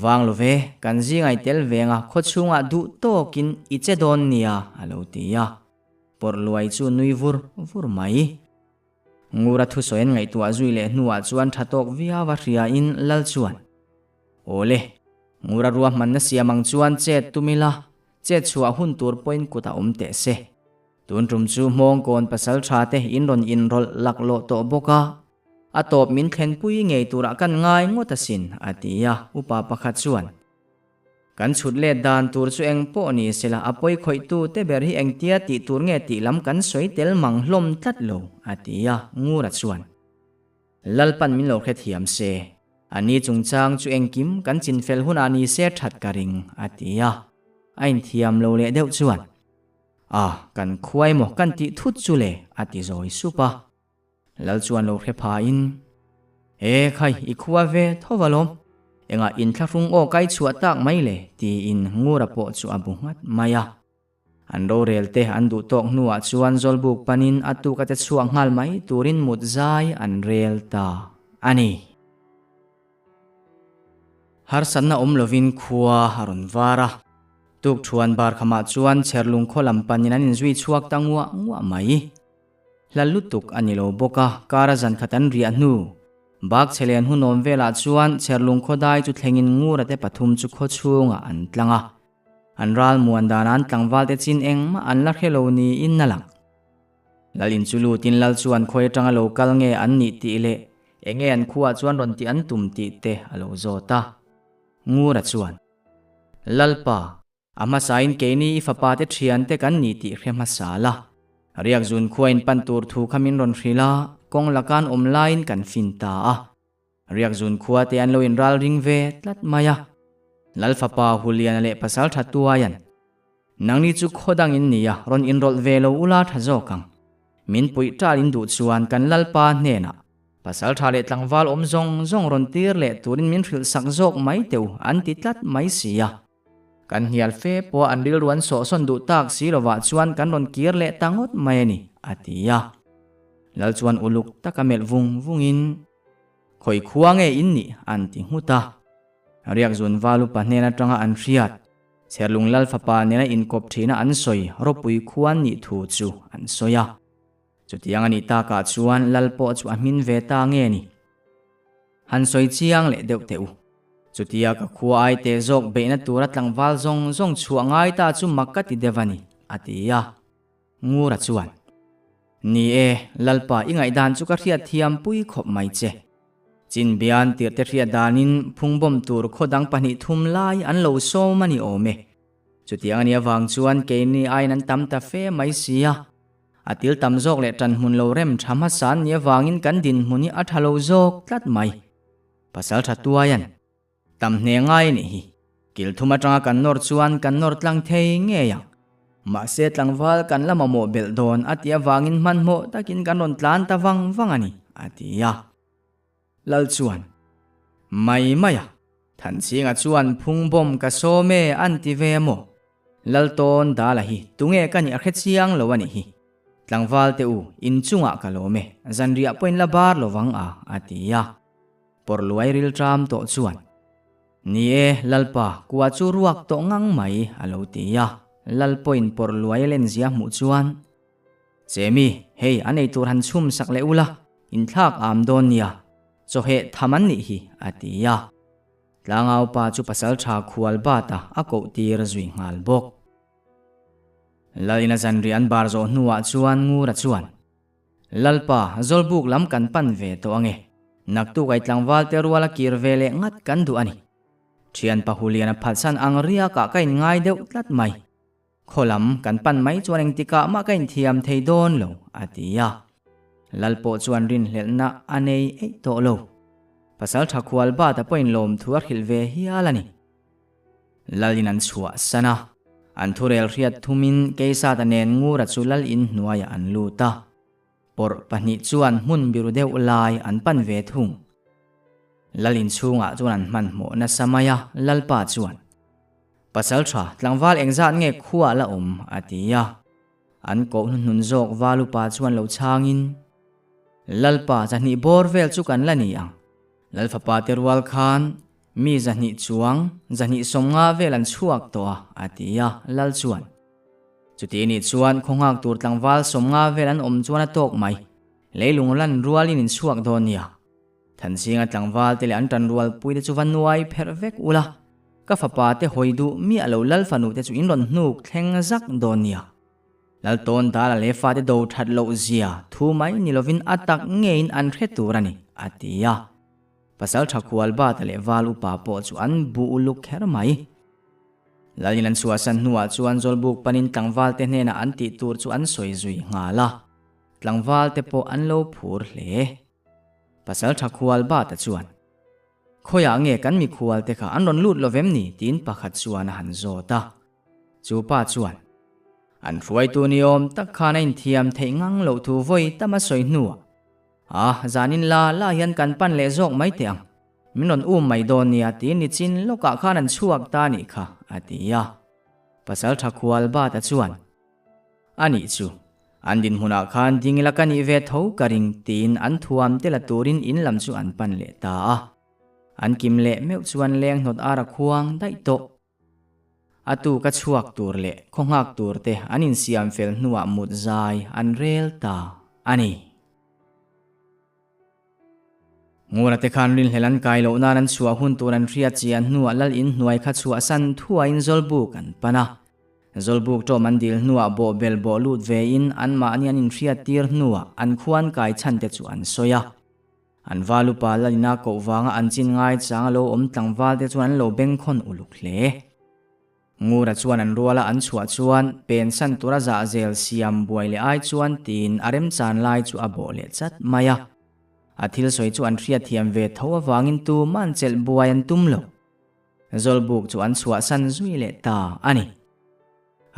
Vang lo ve, kan zingai tel ve ang a, khaw chhungah duh tawkin i che dawn nia, a lo ti a. Pawrhluai chu nui vur vur mai. Ngura thusawi an ngaihtuah zui leh hnuah chuan tha tawk viau a hriain lal chuan, Awle, Ngura ruahmanna siam ang chuan chet tum ila, chet chhuah hun tur pawhin kut a awm teh se. Tun tum chu Hmawngkawn pasal tha te in rawn inrawlh laklawh tawh bawk a, a tawp min thlenpui ngei turah kan ngai ngawt asin, a ti a, upa pakhat chuan. Kan chhut let dan tur chu eng pawh ni sela a pawi khawihtu te ber hi engtia tih tur nge tih lam kan sawi tel mang hlawm tlat lo, a ti a, Ngura chuan. Lalpan min lo hrethiam se, a ni chungchang chu engkim kan chinfel hunah ni se that ka ring, a ti a. A inthiam lo leh deuh chuan, A, kan khuai maw kan tih thut chu le, a ti zawi sup a. Lal chuan lo hre phain, E khai, i khua ve tho alawm, engah inthlahrung aw kai chhuah tak mai le, tiin Ngura pawh chu a bu nghat mai a. An rorel te an duh tawk hnuah chuan Zawlbuk panin a tuk a te chhuak nghal mai turin mut zai an rel ta a ni. Harsatna awm lovin khua a rawn var a, tuk thuan bar khamah chuan Cherlung khaw lam panin an inzui chhuak ta nguah nguah mai. Hla lutuk a ni lo bawk a, kar a zan khat an riah hnu. Bak chhelen hunawm velah chuan Cherlung khaw dai chu thlengin Ngura te pathum chu khaw chhungah an tlang a. An ral muan dan an tlangval te chin engmah an la hre lo niin a lang. Lal in chu lutin lal chuan khawi atanga lo kal nge an nih tih leh enge an khuaah chuan rawn tih an tum tih te a lo zawt a. Ngura chuan, Lalpa, a hmasain keini i fapa te thian te kan ni tih hre hmasa la. Riak zun khua in pan tur thu kha min rawn hrilh a, kawng laka an awm laiin kan fin ta a. Riak zun khua te an lo inral ring ve tlat mai a. Lal fapa Huliana leh pasal tha tuaian, Nangni chu khaw dang in nia, rawn inrawlh ve lo ula tha zawk ang. Min puih tal in duh chuan kan Lalpa hnenah pasal tha leh tlangval awm zawng zawng rawn tir leh turin min hrilh sak zawk mai teh u an ti tlat mai si a. Kan hnial fe pawh an rilru an sawhsawn duh tak si lovah chuan kan rawn kir leh ta ngawt mai a ni, a ti a. Lal chuan uluk taka melh vung vungin, Khawi khua nge in nih? an ti nghut a. Riak zun val upa hnen atanga an hriat, Cherlung Lal fapa nena inkawp thina an sawi ropui khua an nih thu chu an sawi a. Chutiang a nih takah chuan Lal pawh chu a hmin ve ta nge ni? Han sawi chiang leh deuh teh u. Chutia ka khua ai teh zawk beihna tura tlangval zawng zawng chhuah ngai ta chu mak ka ti deuh a ni, a ti a. Ngura chuan, Ni e, Lalpa i ngaihdan chu ka hriat thiam pui khawp mai che. Chinbian tirhte hriat danin phungbawm tur khaw dang pahnih thum lai an lo sawm a ni awm e. Chutiang a nih avang chuan keini aiin an tam ta fe mai si a. A til tam zawk leh ṭan hmun lo rem ṭha hmasa an nih avangin kan dinhmun hi a ṭha lo zawk tlat mai. Pasal ṭha tuaian tam hne ngai a nih hi. Kil thum aṭanga kan nawr chuan kan nawr tlang thei ngei ang. Mahse tlangval kan la mamawh belh dawn a tih avangin hmanhmawh takin kan rawn tlan ta vang vang a ni, a ti a. Lal chuan, Mai mai a, Thanchhinga chuan phung bawm ka sawm e an ti ve maw? Lal tawn Dala hi tunge ka nih a hre chiang lo a nih hi. Tlangval te u, in chungah ka lawm e, zanriah pawhin la bar lo vang a, a ti a. Pawrhluai rilṭam tawh chuan, Ni e, Lalpa, kua chu ruak tawh ngang mai, a lo ti a. Lal pawhin pawrhluai a lenzia hmuh chuan, Chemi, hei a nei tur han chhum sak leh ula, inthlak am dawn nia, chawheh tham an nih hi, a ti a. Tlangau pa chu pasal tha khual bat a a koh tir zui nghal bawk. Lalina zanriah an bar zawh hnuah chuan Ngura chuan, Lalpa, Zawlbuk lam kan pan ve tawh ange, naktuk ai tlangval te ruala kir ve leh ngat kan duh a ni. Thian Pahuliana phatsan ang riakah ka inngai deuh tlat mai. Khaw lam kan pan mai chuan engtikah mah ka inthiam thei dawn lo, a ti a. Lal pawh chuan rinhlelhna a nei eih tawh lo. Pasal tha khual bat a pawhin lawmthu a hrilh ve hial a ni. Lalin an chhuah san a, an thurel hriat thumin Keisata nen Ngura chu lal in hnuaiah an lut a. Pawrh pahnih chuan hmun biru deuh lai an pan ve thung. Lal inchhungah chuan an hmanhmawh nasa mai a, Lalpa chuan, Pasal tha, tlangval engzat nge khuah la awm? a ti a. An koh hnuhnun zawk val upa chuan lo chhangin, Lalpa, zahnih bawr vel chu kan la ni ang. Lalfapa te rual khan mi zahnih chuang, zahnih sawmnga vel an chhuak tawh a, a ti a, Lal chuan, Chuti nih chuan khaw nghak tur tlangval sawmnga vel an awm chuan a tawk mai. Leilung lan rualin in chhuak dawn nia. Thansinga tlangval te leh an tan rualpui te chu va nuai pherh vek ula, ka fapa te hawi duh miah lo lal fanu te chu in rawn hnuk thleng zak dawn nia. Lal tawn dala leh fate do that loh zia thu mai ni lovin a tak ngeiin an hre tur a ni, a ti a. Pasal tha khual bata leh val upa pawh chu an bu uluk kher mai. Lalin an chhuahsan hnuah chuan Zawlbuk panin tlangval te hnenah an tih tur chu an sawi zui nghal a. Tlangval te pawh an lo phur hle. Pasal tha khual bata chuan, Khawiah nge kan mikhual te kha an rawn lut lo vem ni? tiin pakhat chuan a han zawt a. Chu pa chuan, An hruaitu ni awm tak khan a inthiam theih ngang loh thu vawi tam a sawi hnuah, A, zanin la la hian kan pan leh zawk mai teh ang. Min rawn um mai dawn nia tiin nichin lawkah khan an chhuak ta nih kha, a ti a. Pasal tha khual bata chuan, A nih chu, an dinhmunah khan ding ila ka nih ve tho ka ring tiin an thuam te la turin in lam chu an pan leh ta a. An kim leh meuh chuan leng hnawt ar a khuang daih tawh. A tu ka chhuak tur leh khaw nghak tur te an insiam fel hnuah mut zai an rel ta a ni. Ngura te khan rinhlel an kai loh nan an chhuah hun tur an hriat chian hnuah lal in hnuai kha chhuahsan thuaiin Zawlbuk an pan a. Zawlbuk ṭawm an dil hnuah bawhbel bawh lut vein anmahni an inhriat tir hnuah an khuan kai chhan te chu an sawi a. An valupa lal ina koh vanga an chin ngai chang a lo awm tlangval te chuan an lo bengkhawn uluk hle. Ngura chuan an ruala an chhuah chuan pensan tura zahzel siam buai leh ai chuan tiin a remchan lai chu a bawh leh chat mai a. A thil sawi chu an hriatthiam ve tho avangin tuman chelh buai an tum lo. Zawlbuk chu an chhuahsan zui leh ta a ni.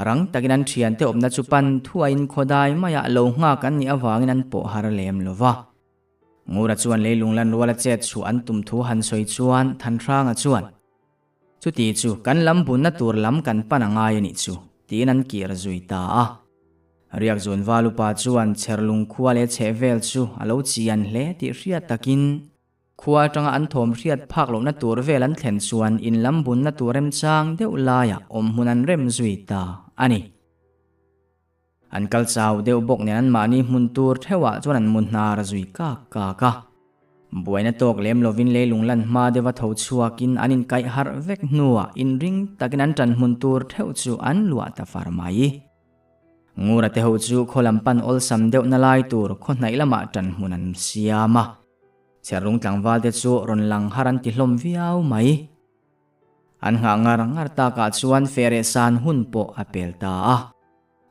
Rang takin an thiante awmna chu pan thuaiin khawdai maiah lo nghak an nih avangin an pawh har lem lo va. Ngura chuan leilung lan ruala chet chhuah an tum thu han sawi chuan Thanhranga chuan, Chuti chu kan lam bunna tur lam kan pan a ngai a nih chu, tiin an kir zui ta a. Riakzun Valupa chuan Cherlung khua leh chheh vel chu a lo chian hle tih hriat takin khua atanga an thawm hriat phak lohna tur vel an thlen chuan in lam bunna tur remchang deuh laiah awm hmun an rem zui ta a ni. An kal chau deuh bawk nen anmahni hmun tur theuhah chuan an mu hnar zui kak kak a. Buaina tawk lem lovin leilung lan hma deuha tho chhuakin an inkaih harh vek hnuah inring takin an ṭan hmun tur theuh chu an luah ta far mai. Ngura te ho chu khaw lam pan awlsam deuhna lai tur khaw hnaih lamah ṭan hmun an siam a. Chherlung tlangval te chu rawn lang har an ti hlawm viau mai. An nghah ngar ngar takah chuan fereh san hun pawh a pel ta a.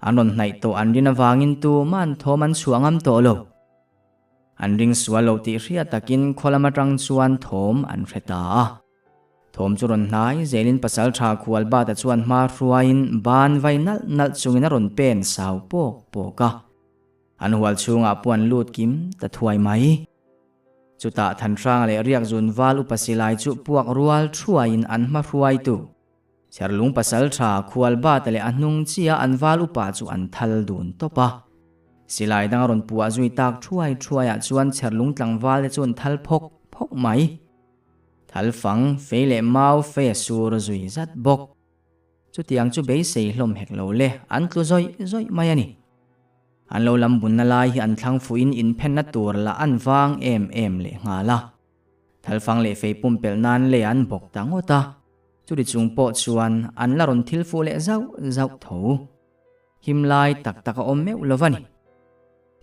An rawn hnaih tawh an rin avangin tuman thawm an chhuah ngam tawh lo. An ring sual lo tih hriat takin khaw lam atang chuan thawm an hre ta a. Thawm chu rawn hnai zelin pasaltha khual Bata chuan hma hruaiin ban vai nalh nalh chungin a rawn pen sau pawk pawk a. An hual chhungah pawh an lut kim ta thuai mai. Chutah Thanhranga leh Riakzun val upa silai chu puak rual thuaiin an hma hruaitu Cherlung pasaltha khual Bata leh a hnung chiah an val upa chu an thal dun tawp a. Silai dang a rawn puah zui tak thuai thuaiah chuan Cherlung tlangval te chu an thal phawk phawk mai. Thal fang, fei leh mau fei a sur zui zat bawk. Chutiang chu beisei hlawm hek lo le, an tlu zawih zawih mai a ni. An lo lam bunna lai hi an thlang fuhin inphenna tur lah an vang em em leh nghal a. Thalfang leh fei pumpelh nan lei an bawk ta ngawt a, chuti chung pawh chuan an la rawn thil fuh leh zauh zauh tho. Him lai tak tak a awm meuh lo va ni.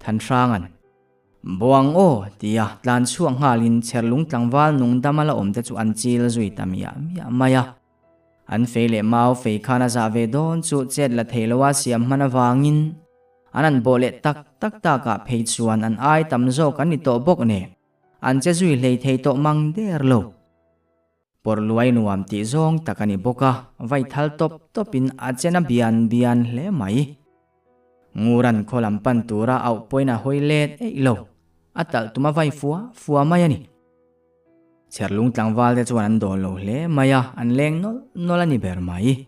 Thanhranga'n, Buang aw! tia tlan chhuak nghalin Cherlung tlangval nung dama la awm te chu an chil zui ta miah miah mai a. An fei leh mau fei khan a zah ve dawn chu chet la thei loa siam hman avangin an an bawh leh tak tak takah phei chuan an ai tam zawk an ni tawh bawk nen an che zui hlei thei tawh mang der lo. Pawrh luai nuam tih zawng tak a ni bawk a, vai thal tawp tawpin a chen a bian bian hle mai. Nguran khaw lam pan tura auh pawhin a hawi let eih lo, a talh tum a vai fua fua mai a ni. Chherlung tlangval te chuan an dawl lo hle mai a, an leng nawlh nawlh a ni ber mai.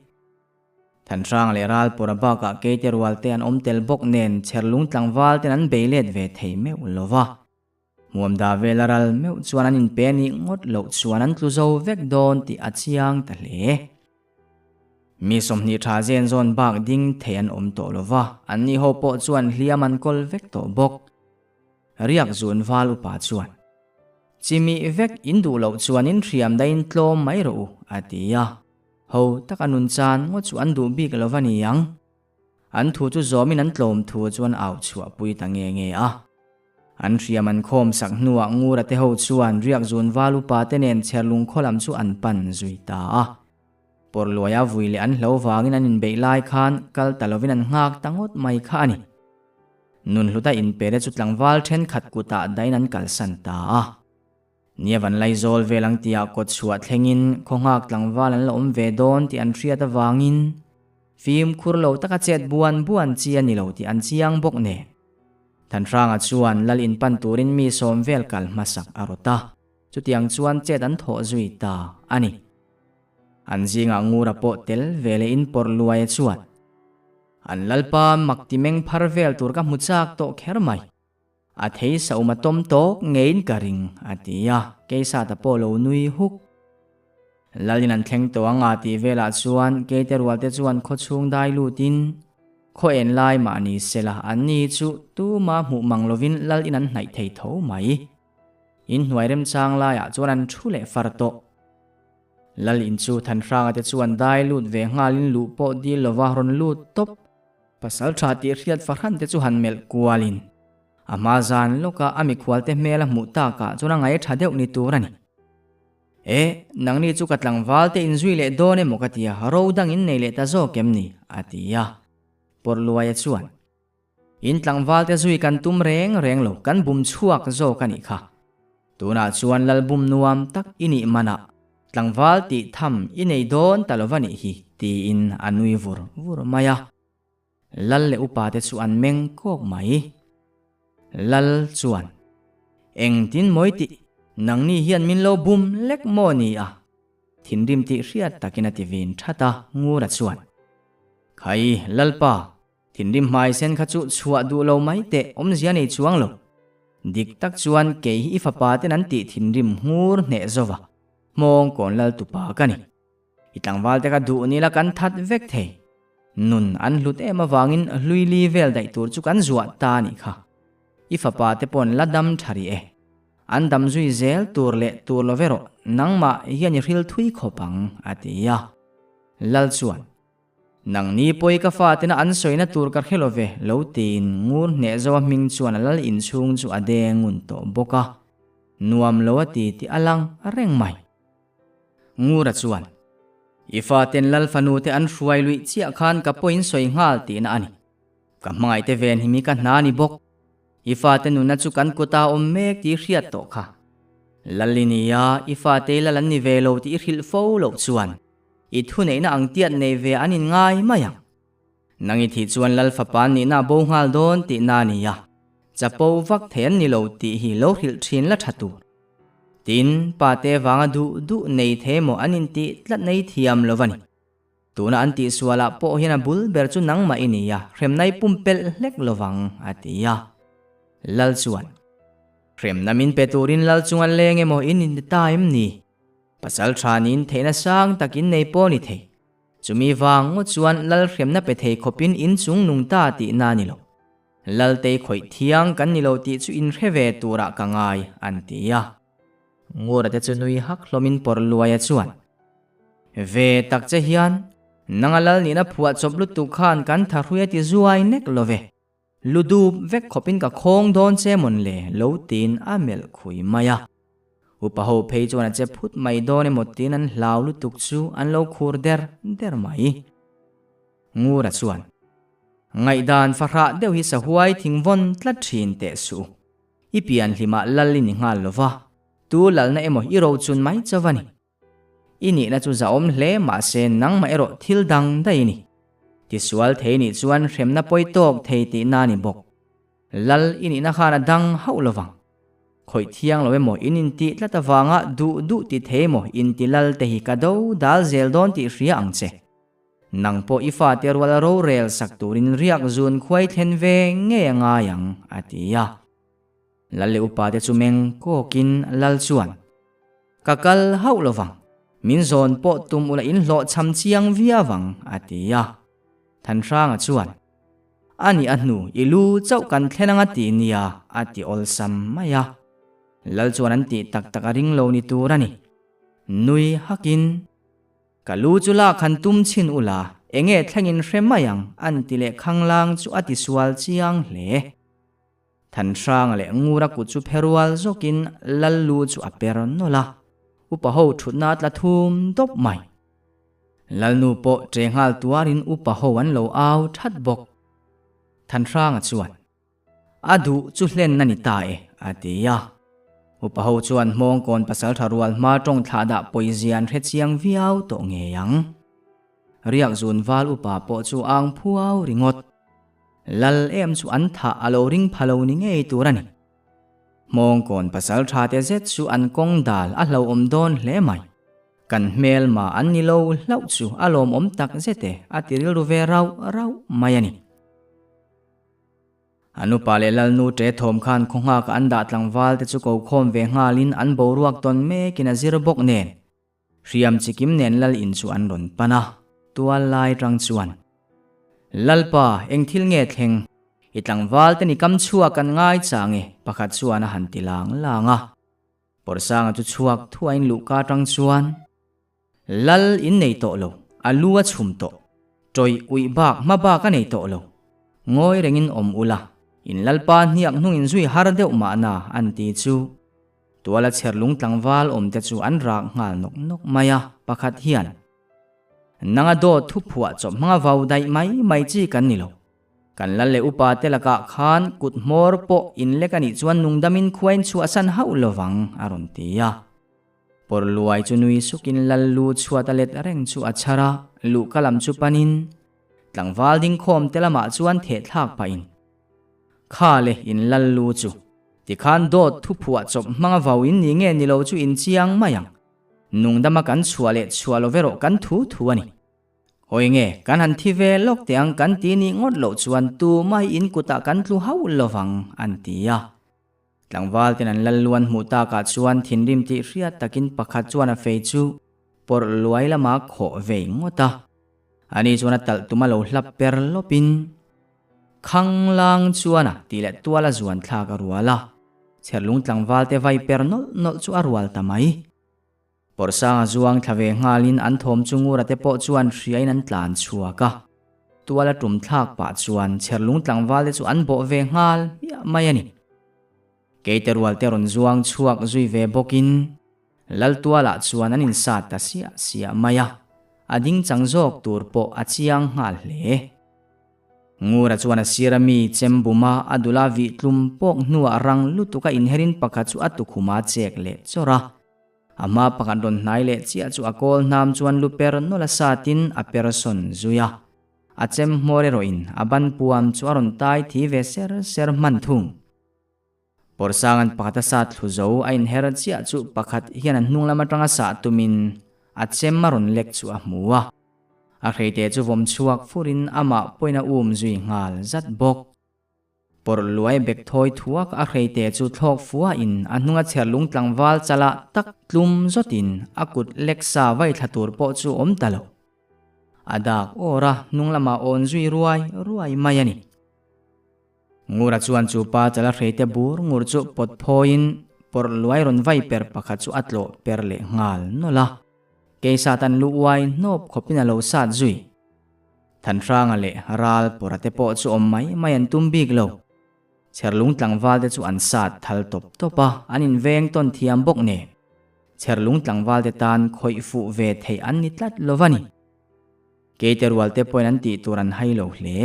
Thanhrang leh Ralpura bakah keite rual te an awm tel bawk nen Chherlung tlangval ten an bei let ve thei meuh lo va. Hmuamda vela ral meuh chuan an inpe a nih ngawt loh chuan an tlu zo vek dawn tih a chiang ta hle. Mi 20 tha zen zawn bak ding thei an awm tawh lo va, anni ho pawh chuan hliam an kawl vek tawh bawk. Riak zun val upa chuan, Chimih vek in duh loh chuan in hriam daihin tlawm mai rawh u, a ti a. Ho taka nun chan ngawt chu an duh bik lo va ni ang. An thu chu zawmin an tlawm thu chuan au chhuahpui ta nge nge a. An hriam an khawm sak hnuah Ngura te ho chuan riak zun val upa te nen Cherlung khaw lam chu an pan zui ta a. Pawrhluaia vui leh an hlo vangin an inbeih lai khan kal ta lovin an nghak ta ngawt mai kha a ni. Nunhluta inpele chu tlangval thenkhat kutah dahin an kalsan ta a. Nia van Laizawl vel ang tihah kawt chhuah thlengin khaw nghak tlangval an la awm ve dawn tih an hriat avangin fimkhur lo taka chet buan buan chi a ni lo tih an chiang bawk nen. Thanhranga chuan lal inpan turin mi sawm vel kal hmasak a rawt a, chutiang chuan chet an thawh zui ta a ni. An zingah Ngura pawh tel ve leh in pawrh luai a chuan an lalpa mak ti meng phar vel tur ka hmu chak tawh kher mai. A thei saum a tawm tawk ngeiin ka ring, a ti a, Keisata pawh lo nui huk. Lalin an thleng tawh ang a tih velah chuan Keite rualte chuan khawchhung dai lutin khaw en lai mah ni sela anni chu tuma hmuh mang lovin Lalin an hnaih thei tho mai. Inhnuai remchang laiah chuan an thu leh far tawh. Lalin chu Thanhranga te chuan dai lut ve nghalin luh pawh dil lova rawn lut tawp. Pasal tha tih hriat fahran te chu han melh kualin a hma zan lawka a mikhual te hmel a hmuh takah chuan a ngaih tha deuh ni tur a ni. E, nangni chu ka tlangval te inzui leh dawn emaw ka tia, ro dang in nei leh ta zawk em ni? a ti a. Pawrhluaia chuan, In tlangval te zui kan tum reng reng lo, kan bum chhuak zawk a nih kha. Tunah chuan lalbum nuam tak i nih manah tlangval tih tham i nei dawn ta lova nih hi, tiin a nui vur vur mai a. Lal leh upa te chu an meng kawk mai. Lal chuan, Engtin mawi tih, nangni hian min lo bum lek maw ni a? Thinrim tih hriat takin a ti vin that a, Ngura chuan, Khai, Lalpa, Thinrim hmai sen kha chu chhuah duh lo mai teh awmzia nei chuang lo. Dik tak chuan kei hi i fapa ten an tih thinrim nghur hneh zova hmawng kawn lal tupa ka ni. I tlangval te kha duh nila kan that vek thei. Nun an hlut em avangin hlui li vel daih tur chu kan zuah ta a nih kha. I fapa te pawn la dam tha rih e. An dam zui zel tur leh tur lo ve rawh nangmah hian i hril thui khawp ang a ti a. Lal chuan. Nangni pawi ka fatena an sawina tur ka hre lo ve, lo tiin ngur hneh zo a hming chuan a lal inchhung chu a deng ngun tawh bawk a, nuam lo a ti tih a lang reng mai. Ngura chuan, I faten lal fanu te an hruai luih chiah khan ka pawiin sawi nghal tihna a ni. Ka hmangaihte ven hi mi ka hna ni bawk. I fate nunna chu kan kuta awm mek tih i hriat tawh kha. Lal i ni a, i fate i lal an ni ve lo tih i hrilh fo loh chuan i thuneihna ang tiat nei ve an inngai mai ang. Nang i thih chuan Lal fapa an nihna a bo nghal dawn tihna a ni a, chapo vak thei an ni lo tih hi lo hrilh thin la tha tur. Tin, pate vanga duh duh nei thei emaw an intih tlat nei thiam lo va ni. Tuna an tihsualah pawh hian a bul ber chu nangmah i ni a, hremna i pumpelh hlek lovang, a ti a. Lal chuan, Hremna min pe turin Lal chunga leng emaw in inti ta em ni? Pasal tha niin theihna sang tak in nei pawh ni thei. Chumi vang ngawt chuan Lal hremna pe thei khawpin in chung nung ta tihna a ni lo. Laltei khawih thiang kan ni lo tih chu in hre ve turah ka ngai, an ti a. Ngura te chu nui hak hlawmin pawr luaia chuan, Ve tak che hian, nanga lal nihna phuah chawp lutuk khan kan thahrui a ti zuai nek lo ve. Lu dup vek khawpin ka khawng dawn che mawn le lo tiin a melh khui mai a. Upa ho phei chuan a che phut mai dawn emaw tiin an hlau lutuk chu an lo khur der der mai. Ngura chuan, Ngaihdan fahrah deuh hi sahuai thingvawn tlat thin teh suh. I pian hlimah lal i ni nghal lo va, tu lalna emaw i rochun mai chauh a ni. I nihna chu zahawm hle mahse nangmah erawh thil dang daih i ni. Tisual thei nih chuan hremna pawi tawk thei tihna a ni bawk. Lal i nihna khan a dang hauh lo vang. Khawih thiang lo emaw in intih tlat avanga duh duh ti thei emaw inti lal te hi ka do dal zel dawn tih hria ang che. Nang pawh i fate rual rorel sak turin riak zun khuai thlen ve ngei a ngai ang, a ti a. Lal leh upate chu meng kawkin Lal chuan, Ka kal hauh lo vang, min zawn pawh tum ula in hlawh cham chiang viau vang, a ti a. Thanhranga chuan, A nih a hnu, i lu chauh kan thlen anga ti nia, a ti awlsam mai a. Lal chuan an tih tak tak a ring lo ni tur a ni. Nui hakin. Ka lu chu lak han tum chhin ula, enge thlengin hre mai ang, an ti leh khanglang chu a tisual chiang hle. Thanhranga leh Ngura kut chu phe rual zawkin Lal lu chu a per nawlh a, upa ho thutna a tla thum dawp mai. Lalnu pawh ṭe nghal tuarin upa ho an lo au that bawk. Thanhranga chuan, A duh chu hlen a ni ta e, a ti a. Upa ho chuan Hmawngkawn pasalṭha rual hma ṭawng thlah dah pawizia an hre chiang viau tawh ngei ang. Riak zun val upa pawh chu ang phuau ringawt. Lal em chu an thah a lo ring pha lo ni ngei tur a ni. Hmawngkawn pasal tha te zet chu an kawng dal a hlauhawm dawn hle mai. Kan hmelma an ni lo hlauh chu a lawmawm tak zet e a ti rilru ve rauh rauh mai a ni. An upa leh Lalnu ṭe thawm khan khaw nghakah an dah tlangval te chu ko khawm ve nghalin an boruak tawn mekin a zir bawk nen. Hriam chikim nen Lal in chu an rawn pan a, tual lai tang chuan, Lalpa, eng thil nge thleng? I tlangval te ni kam chhuak kan ngai chang e, pakhat chuan a han ti lang lang a. Pawrsanga chu chhuak thuain luhka tang chuan, Lal in nei tawh lo, a lu a chhum tawh, tawih uih bak hma bak a nei tawh lo. Ngawi rengin awm ula, in Lalpa hniak hnungin zui har deuh mahna, an ti chu. Tuala chherlung tlangval awmte chu an rak nghal nawk nawk mai a, pakhat hian, Nanga dawt thu phuah chawp hmanga vau daih mai mai chi kan ni lo. Kan lal leh upa te lakah khan kut hmawr pawh inlek a nih chuan nungdamin khuain chhuahsan hauh lovang, a rawn ti a. Pawr luai chu nui sukin lal lu chhuat a let reng chu a chhar a, luhka lam chu panin tlangval dingkhawm te lamah chuan thehthlak pahin, Kha le in lal lu chu. Tikhan dawt thu phuah chawp hmanga vau in ni nge ni lo chu in chiang mai ang. Nungdama kan chhuah leh chhuah lo ve rawh kan thu thu a ni. Hawi nge kan han thi ve lawk teh ang kan ti nih ngawt loh chuan tumah hi in kutah kan tlu hauh lovang an ti a. Tlangval ten an lal luan hmuh takah chuan thinrim tih hriat takin pakhat chuan a fei chu pawrh luai lama khawh vei ngawt a. Ani chuan a talh tum a lo hlap per lawpin. Khanglang chuan a tih leh tual a zuan thlak a rual a, Chherlung tlangval te vai per nawlh nawlh chu a rual ta mai. Pawrhsanga zuang thla ve nghalin an thawm chu Ngura te pawh chuan hriain an tlan chhuak a, tual a tum thlak pah chuan Chherlung tlangval te chu an bawh ve nghal hmiah mai a ni. Keite rual te rawn zuang chhuak zui ve bawkin Laltualah chuan an insat ta siah siah mai a, a ding chang zawk tur pawh a chiang nghal hle. Ngura chuan a sir a mi chem bum a, a dula vih tlum pawk hnuah rang lutuk a inherin pakhat chu a tukhum a chek leh chawrh a. A hma pakhat rawn hnai leh chiah chu a kawl hnam chuan lu per nawlh a satin a per sawn zui a. A chem hmawr erawhin a ban puam chu a rawn tai thi ve ser ser hman thung. Pawrsanga'n pakhat a sat thlu zo a inher chiah chu pakhat hian a hnung lam atanga sah tumin a chem a rawn lek chu a hmu a. A hreite chu vawm chhuak furin amah pawhin a um zui nghal zat bawk. Pawrh luai bek thawi thuak a hreite chu thlawk fuahin a hnunga chher lung tlangval chalah tak tlum zawtin a kut lek sa vai thla tur pawh chu awm ta lo. A dak awr a hnung lamah awn zui ruai ruai mai a ni. Ngura chuan chu pa chala hreite bur ngur chu pawt phawiin pawrh luai rawn vai per pakhat chu a tlawh per leh nghal nawlh a. Keisat an lu uai hnawp khawpin a lo sat zui. Thanhranga leh ral pawrha te pawh chu awm mai mai an tum bik lo. Chherlung tlangval te chu an sat thal tawp tawp a, an inveng tawn thiam bawk nen. Chherlung tlangval te tan khawih fuh ve theih an ni tlat lo va ni. Keite rual te pawhin an tih tur an hai lo hle.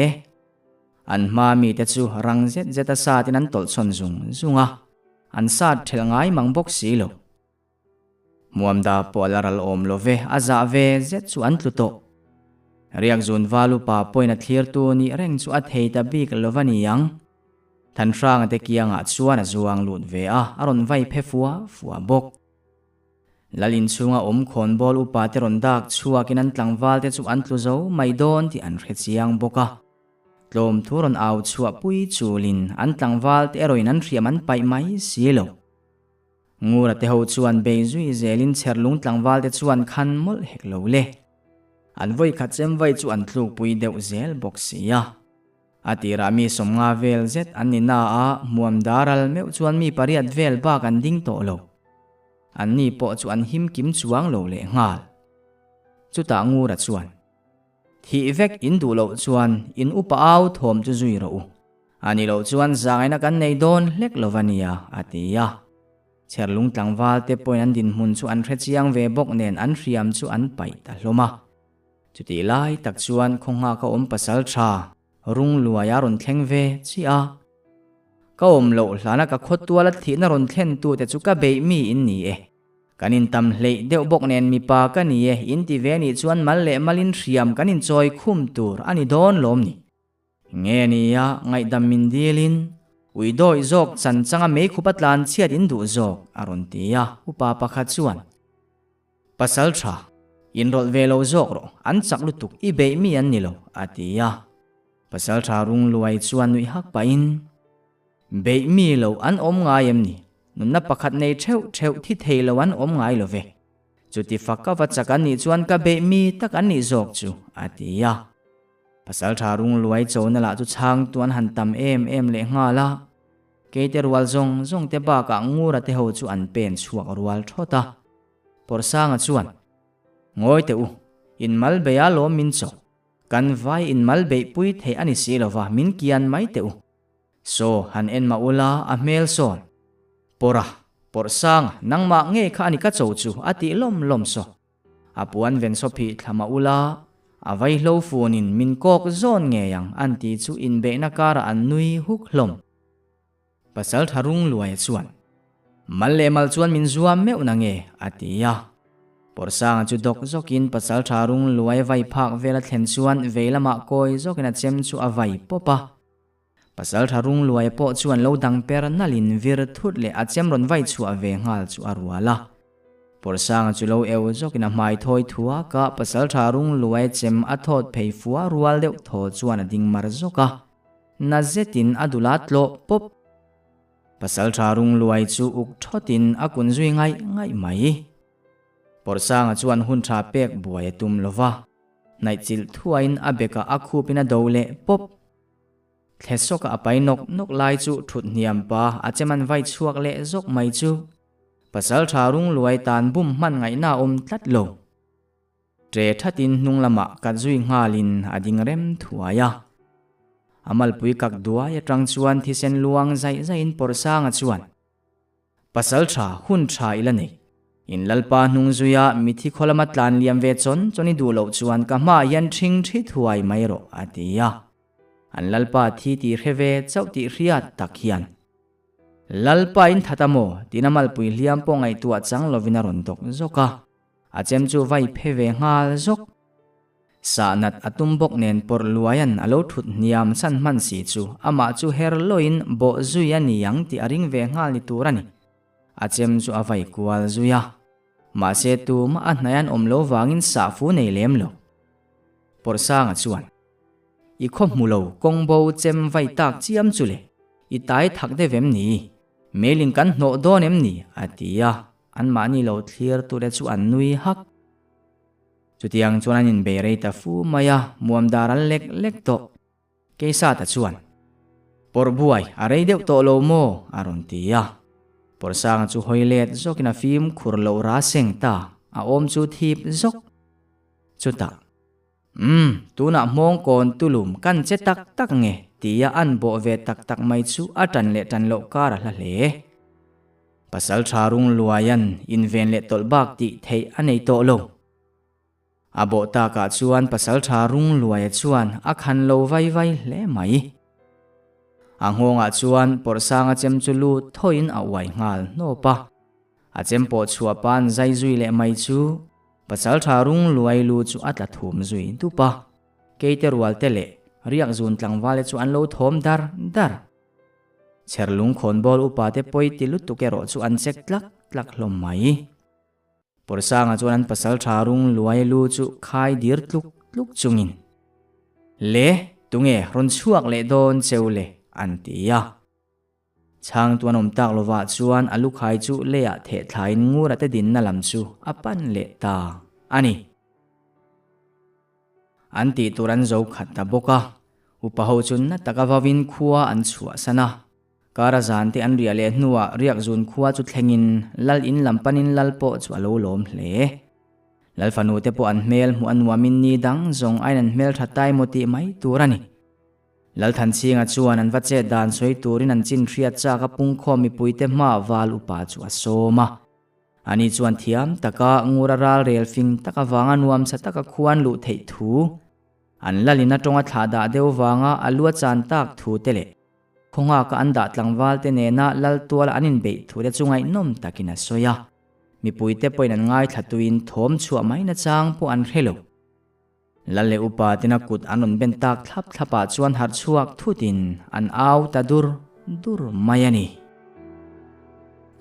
An hma mite chu rang zet zet a satin an tawlh chhawn zung zung a, an sat ṭhelh ngai mang bawk si lo. Hmuamda pawh a la ral awm lo ve, a zah ve zet chu an tlu tawh. Riak zun val upa pawhin a thlirtu nih reng chu a thei ta bik lo va ni ang. Thanhranga te kiangah chuan a zuang lut ve a, a rawn vai phe fua fua bawk. Lal inchhunga awm khawnbawl upa te rawn dak chhuakin an tlangval te chu an tlu zo mai dawn tih an hre chiang bawk a. Tlawm thu rawn au chhuah pui chulin an tlangval te erawhin an hriam an paih mai si lo. Ngura te ho chuan bei zui zelin Chherlung tlangval te chuan khan mawlh hek lo le. An vawi khat chem vai chu an tlukpui deuh zel bawk si a. A tirah mi 50 vel zet an ni na a, hmuam daral meuh chuan mi pariat vel bak an ding tawh lo. An ni pawh chu an him kim chuang lo leh nghal. Chutah Ngura chuan. Thih vek in duh loh chuan in upa au thawm chu zui rawh u. A ni loh chuan zangaina kan nei dawn hlek lo va nia, a ti a. Chherlung tlangval te pawhin an dinhmun chu an hre chiang ve bawk nen an hriam chu an paih ta hlawm a. Chutih lai tak chuan khaw nghaka awm pasal tha rungluai a rawn thleng ve chiah a. Ka awm loh hlana ka khawtuala thihna rawn thlen tute chu ka beih mi in ni e. Kan intam hleih deuh bawk nen mipa ka ni e, in ti ve nih chuan mal leh malin hriam kan inchawi khum tur a ni dawn lawm ni. Nge nia, ngaihdam min dilin, ui dawih zawk chan changa meikhup a tlan chhiat in duh zawk, a rawn ti a, upa pakhat chuan, Pasal tha, inrawlh ve lo zawk rawh, an chak lutuk, i beih mi an ni lo, a ti a. Pasal tha rungluai chuan nuih hak pahin, Beih mi lo an awm ngai em ni? Nunna pakhat nei theuh theuh thi thei lo an awm ngai lo ve. Chuti fak ka va chak an nih chuan ka beih mi tak an nih zawk chu, a ti a. Pasaltha rungluai chona lah chu chhangtu an han tam em em leh nghal a. Keite rual zawng zawng te bakah Ngura te ho chu an pen chhuak rual thawt a. Pawrsanga chuan, Ngawi teh u, in mal bei a lawm min chawk. Kan vai in mal beihpui theih a ni si lova min kian mai teh u. Saw, han en mah ula, a hmel sawn. Pawrha, pawrh sanga, nangmah ngei kha a ni ka cho chu, a tih lawm lawm saw. A puan ven saw phih thla mah ula, a vaihlo funin min kawk zawn ngei ang an ti chu inbeihna karah an nui huk hlawm. Pasal tha rung luaia chuan, Mal leh mal chuan min zuam meuh na nge? a ti a. Pawrsanga chu dawk zawkin pasal tha rung luai vai phak vel a thlen chuan vei lamah kawi zawkin a chem chu a vai pawp a. Pasal tha rung luaia pawh chuan lo dang per nalhin vir thut leh a chem rawn vai chhuah ve nghal chu a rual a. Pawrsanga chu lo eu zawkin a hmai thawi thuak a, pasal tha rung luaia chem a thawt phei fua rual deuh thaw chuan a ding mar zawk a. Na zetin a dul a tlawh pawp. Pasal tha rungluai chu uk thawtin a kun zui ngaih ngaih mai. Pawrhsanga chuan hun tha pek buai a tum lo va, hnaihchilh thuain a bekah a khupin a do leh pawp. Thle sawka a pai nawk nawk lai chu thut hniam pa a cheman vai chhuak leh zawk mai chu pasal tha rungluai tan bum hman ngaihna a awm tlat lo. Ṭe ṭhatin hnung lamah kat zui nghalin a ding rem thuai a. A malpui kak duai aṭang chuan thisen luang zaih zaihin Pawrhsanga chuan, Pasal ṭha, hun ṭha i la nei. In Lalpa hnung zuia mithi khaw lama tlan liam ve chawn chawn i duh loh chuan ka hmaah hian ṭhing ṭhi thuai mai rawh, a ti a. An Lalpa thi tih hre ve chauh tih hriat tak hian. Lalpa in that a maw? Tiin a malpui hliam pawh ngaihtuah chang lovin a rawn dawk zawk a. A chem chu vai phe ve nghal zawk. Sahnat a tum bawk nen pawrh luaian a lo thut hniam chhan hman si chu amah chu her loin bawh zui a ni ang tih a ring ve nghal ni tur a ni. A chem chu a vai kual zui a. Mahse tumah a hnaih an awm lo vangin sah fu nei lem lo. Pawrhsanga chuan, I khaw hmu lo kawng bo chem vai tak chiam chu le, i tai thak deuh em ni? Meiling kan hnawh dawn em ni? a ti a, anmahni lo thlir tute chu an nui hak. Chutiang chuan an inbei rei ta fu mai a, muam dar an lek lek tawh. Keisata chuan, Pawrh buai a rei deuh tawh lo maw? a rawn ti a. Pawrhsanga chu hawi let zawkin a fimkhur loh ra seng ta, a awm chu thip zawk. Chutah, Umm, tunah hmawng kawn tulum kan che tak tak nge? tia an bawh ve tak tak mai chu a tan leh tan loh kar a hla hle. Pasal tha rung luaian inven leh tawlh bak tih theih a nei tawh lo. A bawh takah chuan pasal tha rung luaia chuan a khan lo vai vai hle mai. A nghawngah chuan pawrhsanga chem chu lut thawiin a uai nghal hnawp a. A chem pawh chhuah pa'n zai zui leh mai chu pasal tha rung luai lu chu a tla thum zui dup a. Keite rual te leh riak zun tlangvale chu an lo thawm dar dar. Chherlung khawnbawl upa te pawi ti lutuk erawh chu an chek tlak tlak hlawm mai. Pawrsanga chuan an pasal tha rung luai lu chu khai dir tluk tluk chungin, Le, tunge rawn chhuak leh dawn cheu le? an ti a. Chhangtu an awm tak lovah chuan a lukhai chu leiah theh thlain ngura te dinna lam chu a pan leh ta a ni. An tih tur an zo khat ta bawk a, upa ho chu na taka vawin khua an chhuahsan a. Kara zan te an riah leh hnuah riakzun khua chu thlengin lal in lam panin lal pawh chu a lo lawm hle. Lal fanu te pawh an hmel hmuh a nuamin ni dang zawng aiin an hmel tha tai maw tih mai tur a ni. Lalthanchhinga chuan an va chet dan sawi turin an chin hriat chak a pungkhawm mipuite hmaah val upa chu a sawm a. Ani chuan thiam taka ngura ral rel fing tak avanga nuamsa taka khuan luh theih thu, an lalin a tawnga thlah dah deuh vanga a lu a chan tak thu te leh khawnghaka an dah tlangval te nena lal tuala an inbeih thu te chu ngaihnawm takin a sawi a. Mipuite pawhin an ngaithla tuin thawm chhuah mai nachang pawh an hre lo. Lal leh upa tena kut an rawn ben tak thlap thlapah chuan harh chhuak thutin an au ta dur dur mai a ni.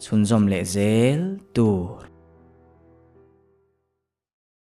Chhunzawm leh zel tur.